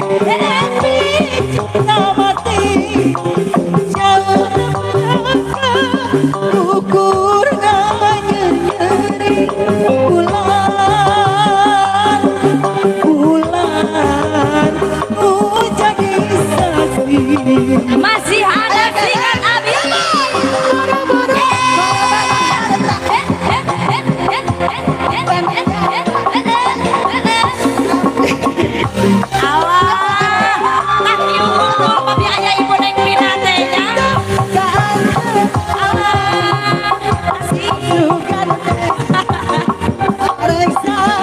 S3: Cinta mati jauh ukur nyeri bulan bulan ku jadi saksi.
S6: Masih ada sikat abi. Alah, tah ieu unggul papi aya ibu neng Pina teh nya. Alah, asik.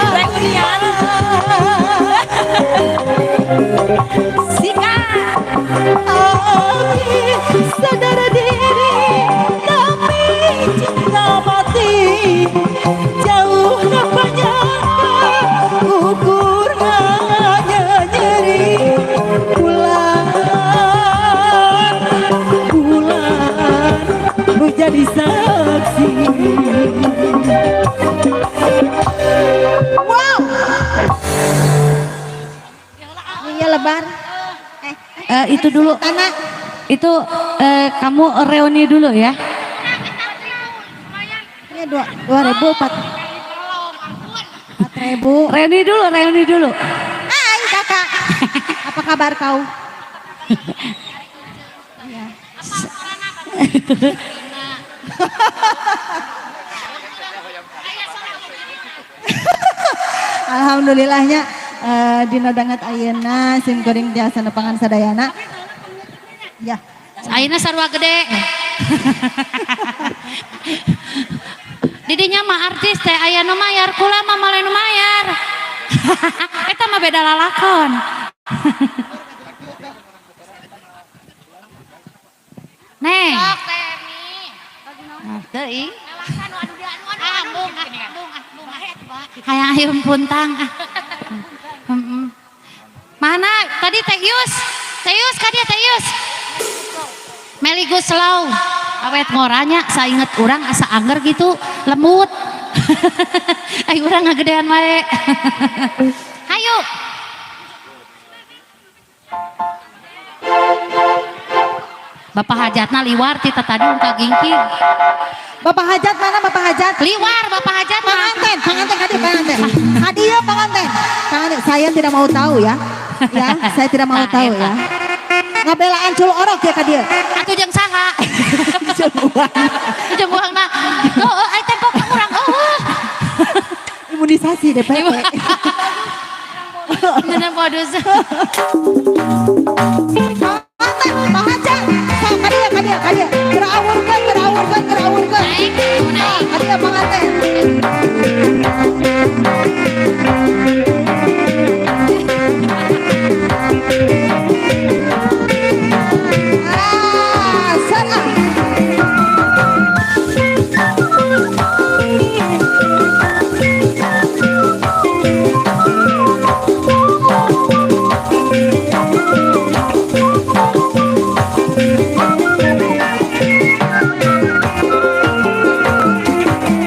S6: Reunian. Sikat.
S3: Abdi sadar diri tapi cinta mati jauh penyaka ukur nyeri bulan bulan ku jadi saksi.
S8: Wow. Iya lebar.
S5: Itu dulu.
S8: Tanah.
S5: Itu kamu reuni dulu ya.
S8: Ini 2.000 4 4.000.
S5: Reuni dulu, reuni dulu.
S8: Hai kakak. Apa kabar kau? Alhamdulillahnya dina danget ayeuna sim kuring tiasa nepangan sadayana. Ya.
S4: Ayeuna sarua gede. Didinya mah artis teh aya nu mayar, kula mah moal nu mayar. Eta mah beda lalakon. Neng. Nah, teu ih. Hayang ayun puntang ah. Mana tadi Teh Yus? Teh Yus ka dieu Teh Yus. Meli Guslow. Awet ngoranya sainget urang asa angger gitu, lembut. Ai urang ngagedean wae. Hayu. Bapak hajatna liwar ti tadi ka gingking.
S8: Bapak hajat mana Bapak hajat?
S4: Liwar Bapak hajat mah.
S8: Panganten, panganten kadieu panganten. Kadieu panganten. Panganten, saya tidak mau tahu ya. Ya, saya tidak mau tahu ya. Ngabelaan cul orok ya kadieu.
S4: Atuh jeung saha? Jeung uangna. Heueuh, ai tempo ka urang eueuh.
S8: Imunisasi DPP.
S4: Ngeunah modus.
S8: Panganten, Pak Hajat. Sok kadieu kadieu kadieu. Keur awurkeun, keur awurkeun, keur awurkeun.
S4: Naik, naik.
S8: Kadieu panganten. Ah, sarah.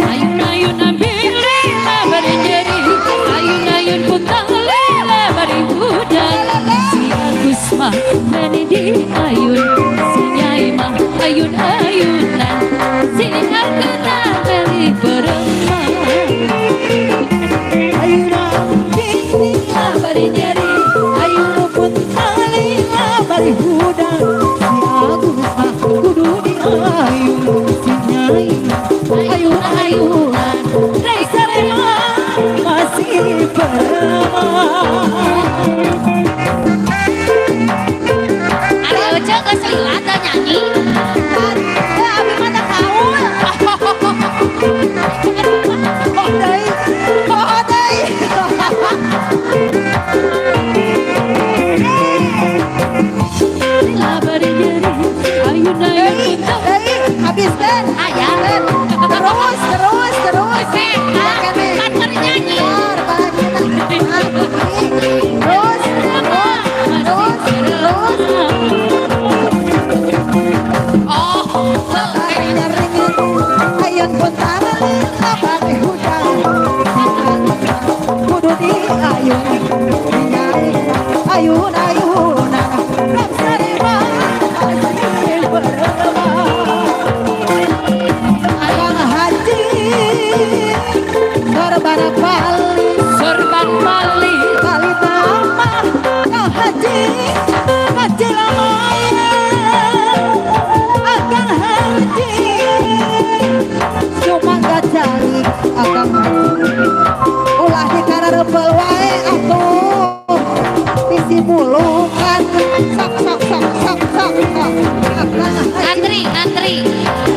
S5: Ayun-ayun ambil lila bari nyeri, ayun-ayun puntang lila bari hudang. Si Agus mah meni di ayun, si Nyai mah ayun-ayunan, si Arkena meli beremang.
S3: Ayun lila bari nyeri, ayun puntang lila bari hudang. Si Agus mah kudu di ayun, si Nyai ayun-ayunan, Rey Sarema masih beremang.
S4: Ari Ece geus lila teu nyanyi.
S8: Eh, abi mah teu kaul. Oh deui. Oh deui.
S5: Lila bari nyeri, ayun-ayun
S8: Deui,
S5: puntang.
S8: deui, habiskeun.
S4: Aya.
S8: Terus, terus, terus.
S4: Kan keur nyanyi.
S8: Bentar, terus, terus, terus, terus.
S4: Oh,
S8: Ayun puntang lila bari hudang. Kudu di ayun, ayun-ayunan. Ram sarema masih beremang. Kang Haji sorban pali,
S5: Sorban pali,
S8: pali nama Kang Haji, Haji lama. Akang Haji sumangga calik Akang Haji. Ulah dikarareupeul wae atuh bisi bulungan. Sok sok sok sok sok sok. Akang Haji
S4: ngantri, ngantri.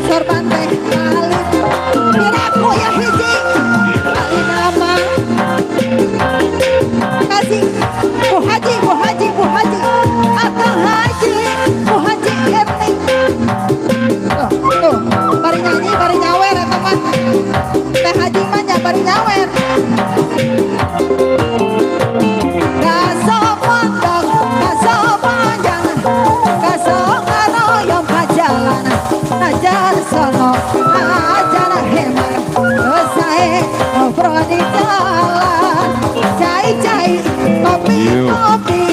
S8: sorban teh pali. Piraku ya hiji pali nama. Kasih Bu Haji, Bu Haji, Bu Haji, Akang Haji, Bu Haji Erni. Tuh, tuh, bari nyanyi, bari nyawer eta mah. Teh Haji mah nya bari nyawer. Kaso pondok, kaso panjang, kaso ngaroyom kajalan, najan sono, najan hemat, sae ngobrol di jalan, cai-cai, kopi-kopi,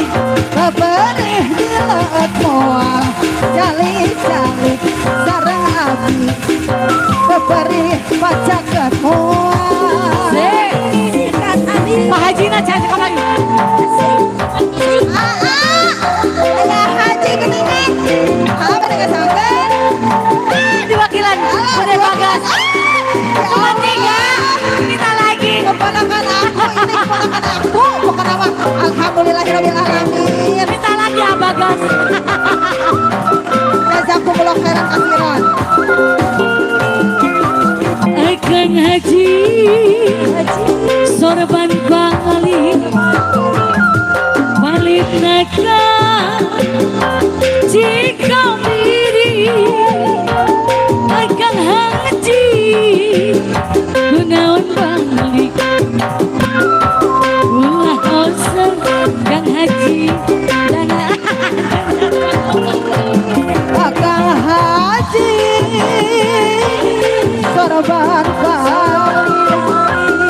S8: beberih di leut moal, jali-jali, sareng abi, beberih pacaket moal.
S3: Sikat abi.
S5: Pak Haji na can kamari.
S8: Ah, ah, ayah Haji. Alhamdulillahirabbil alamin.
S6: Minta lagi Abagas.
S8: Jazakumullah khairan katsiran.
S5: Akang Haji sorban balik balik naga jika miri. Akang Haji gunaon balik, ulah oseng Kang Haji dan
S8: Akang Haji sorban balik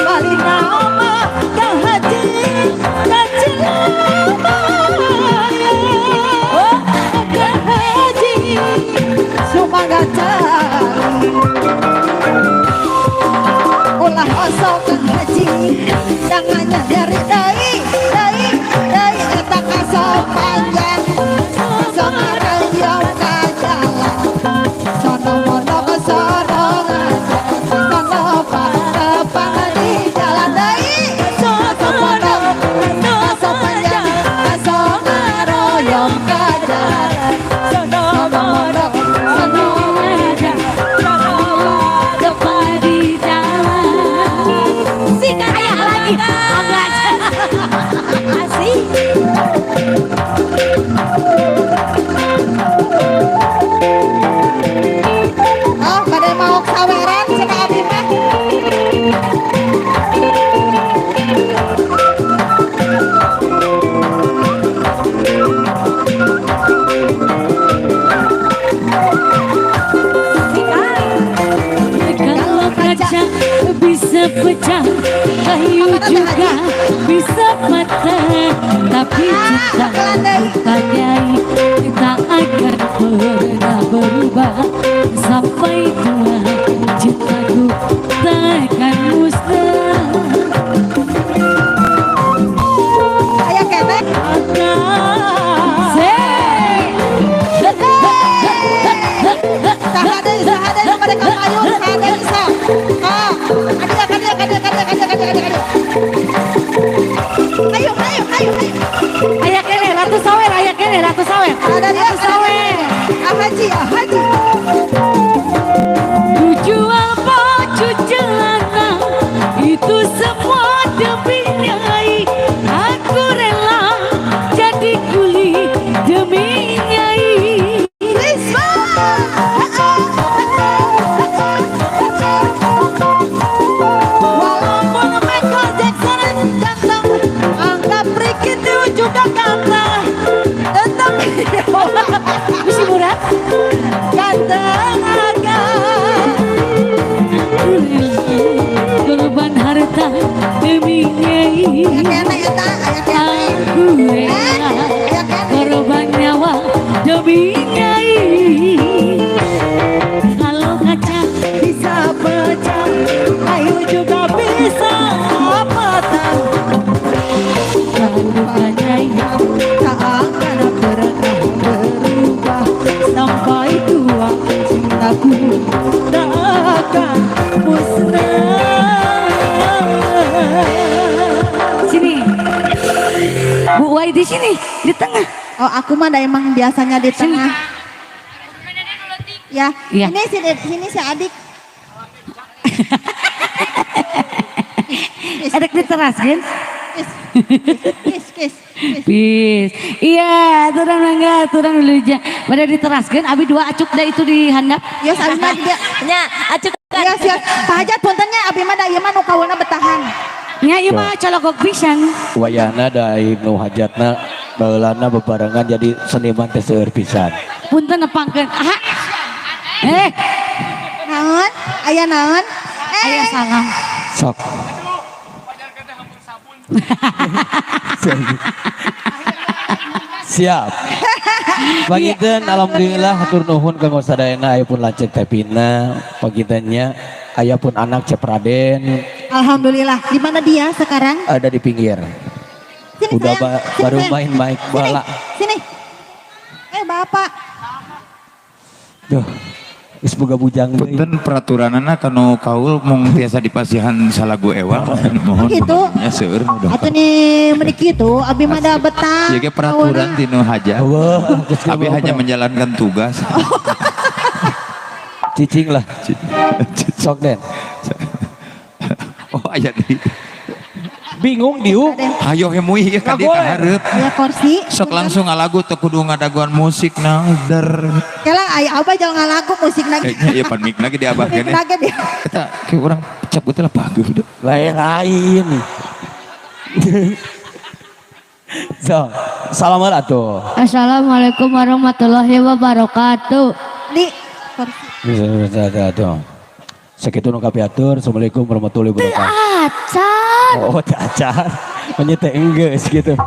S8: balik nama Kang Haji kacilama. Oh, Kang Haji sumangga cari, ulah osok Kang Haji jangannya dari dai dai dai eta kaso panjang kaso ngarayong ka jalan sono mono ke sono sono pak di jalan dai kaso mono kaso panjang kaso ngaroyong ka jalan sono mono sono
S5: aja depan di jalan.
S6: Sikat
S5: Ayah lagi agak.
S6: Asik.
S8: Oh, pada mau saweran cenah abi mah.
S5: Kalau kaca bisa pecah, kayu juga bisa patah, tapi cinta kita tak akan pernah berubah sampai tua. Cintaku takkan musnah.
S8: Aya keneh. Saha deui, saha deui nu bade ka payun, saha deui sok. Ah, kadieu kadieu kadieu kadieu kadieu kadieu kadieu. Ayo ayo ayo ayo.
S5: Aya keneh ratu sawer, aya keneh ratu sawer.
S8: Ada dia,
S5: Ratu sawer.
S8: Ah Haji, ah Haji.
S5: Ku jual baju celana itu semua demi Nyai. Aku rela jadi kuli demi Nyai.
S8: Risma. Walaupun Michael Jackson ganteng, anggap Ricky itu juga ganteng. Tetap
S5: Mesti murah.
S8: ganteng agak.
S5: Ku rela korban harta demi Nyai.
S8: Aya keneh eta, aya keneh.
S5: Aku rela
S8: Aya keneh.
S5: korban nyawa demi Nyai. Kalau kaca
S3: Bisa pecah, kayu juga bisa patah.
S5: bukan Nyai.
S3: Tak akan pernah berubah sampai tua, cintaku tak akan musnah.
S5: Sini. Bu Wai di sini, di tengah.
S8: Oh, aku mah dah emang biasanya di tengah. Ya,
S5: Iya.
S8: ini sini sini si adik.
S5: Ada di teras kan?
S8: Kis, kis, kis, kis.
S5: Bis. Iya, turun mangga, turun dulu aja. Pada diteraskan, abi dua acuk dah itu di handap.
S8: Yos, abi mah dia.
S6: Nya, acuk
S8: Yos, yos. Pak Hajat puntennya abi mah da ieu mah nu kawulna betahan.
S5: Nya ieu mah cologok pisan.
S7: Wayahna da nu hajatna baheulana bebarengan jadi seniman teh seueur pisan.
S5: Punten nepangkeun. Aha. Eh,
S8: Naon? Aya naon? Eh,
S5: aya salam.
S7: Sok. Siap. Paginten alhamdulillah hatur nuhun kanggo sadayana aya pun lanceuk Teh Pina, pagintennya aya pun anak Cep Raden
S8: Alhamdulillah. Di mana dia sekarang?
S7: ada di pinggir.
S8: Sini,
S7: Udah
S8: sayang. Sini,
S7: baru
S8: sayang.
S7: main mic
S8: Sini,
S7: bola.
S8: Sini. Eh, Bapak.
S7: Duh. Geus boga bujang deui.
S1: Punten, peraturanana kanu kaul mung tiasa dipasihan salagu ewang. Mohon.
S8: Gitu.
S1: Ya, seueur nu dongkap.
S8: Atuh nih meuni kitu, abi mah da betah.
S1: Ieu ge peraturan tinu hajat.
S7: Wah, geus
S1: Abi hanya menjalankan tugas.
S7: Cicing lah. Sok, Den.
S1: Oh, aya di.
S7: Bingung diuk.
S1: Hayo hemui ieu ka dieu ka hareup.
S8: Ya, kursi.
S1: Sok langsung ngalagu, teu kudu ngadaguan musik nah der.
S8: Kela aya abah jangan ngalagu musik lagi.
S1: Kayaknya ieu pan mic lagi di abah
S8: Mik
S1: kene.
S8: lagi dia.
S1: Eta kayak urang cabut lah, bagus deh.
S7: Lain lain. So, salam atuh.
S5: Assalamualaikum warahmatullahi wabarakatuh.
S8: Di kursi.
S7: Bisa bisa bisa tuh. Sakitu nu kapiatur. Assalamualaikum warahmatullahi wabarakatuh.
S5: Acan.
S7: Oh, teu acan. Nya teh enggeus gitu.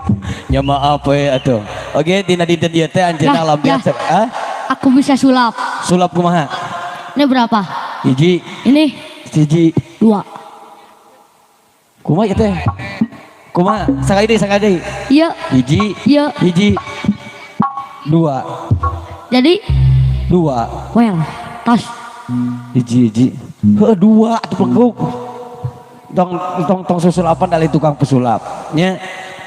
S7: Nya maaf we atuh. Oke, dina dinten ieu teh anjeunna
S5: Lah,
S7: alhamdulillah.
S5: ya.
S7: Hah?
S5: Aku bisa sulap.
S7: Sulap kumaha?
S5: Ini berapa?
S7: Hiji,
S5: Ini
S7: hiji.
S5: dua.
S7: Kumaha ieu teh? Kumaha? Sakali deui, sakali deui.
S5: Iya,
S7: Hiji,
S5: iya.
S7: hiji. Dua,
S5: Jadi,
S7: dua.
S5: Well, tos.
S7: Hiji, hiji. Heuh, dua atuh pelengkuk. Tong tong tong susulapan dari tukang pesulap. Nya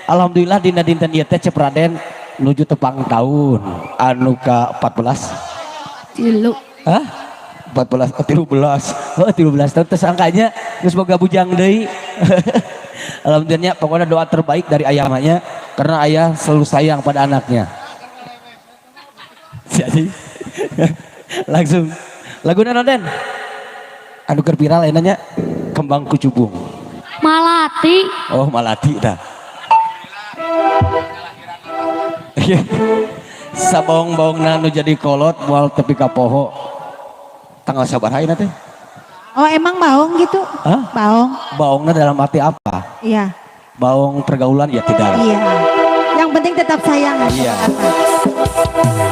S7: alhamdulillah dina dinten ieu teh Cep Raden nuju tepang tahun anu ka 14.
S5: Tilu.
S7: Hah? 14, oh, 13. Oh, 13 tahun tersangkanya geus boga bujang deui. Alhamdulillah, pokoknya doa terbaik dari ayah mahnya karena ayah selalu sayang pada anaknya. Jadi langsung lagu Den. Anu keur viral enanya Kembang Kucubung.
S5: Malati.
S7: Oh, Malati dah. Sabaong-baong nu jadi kolot moal tepi ka poho. Tanggal sabaraha ayeuna teh?
S8: Oh, emang baong gitu?
S7: Hah?
S8: Baong.
S7: Baongna dalam arti apa?
S8: Iya.
S7: Baong pergaulan ya tidak.
S8: Iya. Yang penting tetap sayang.
S7: Iya.
S8: Sama.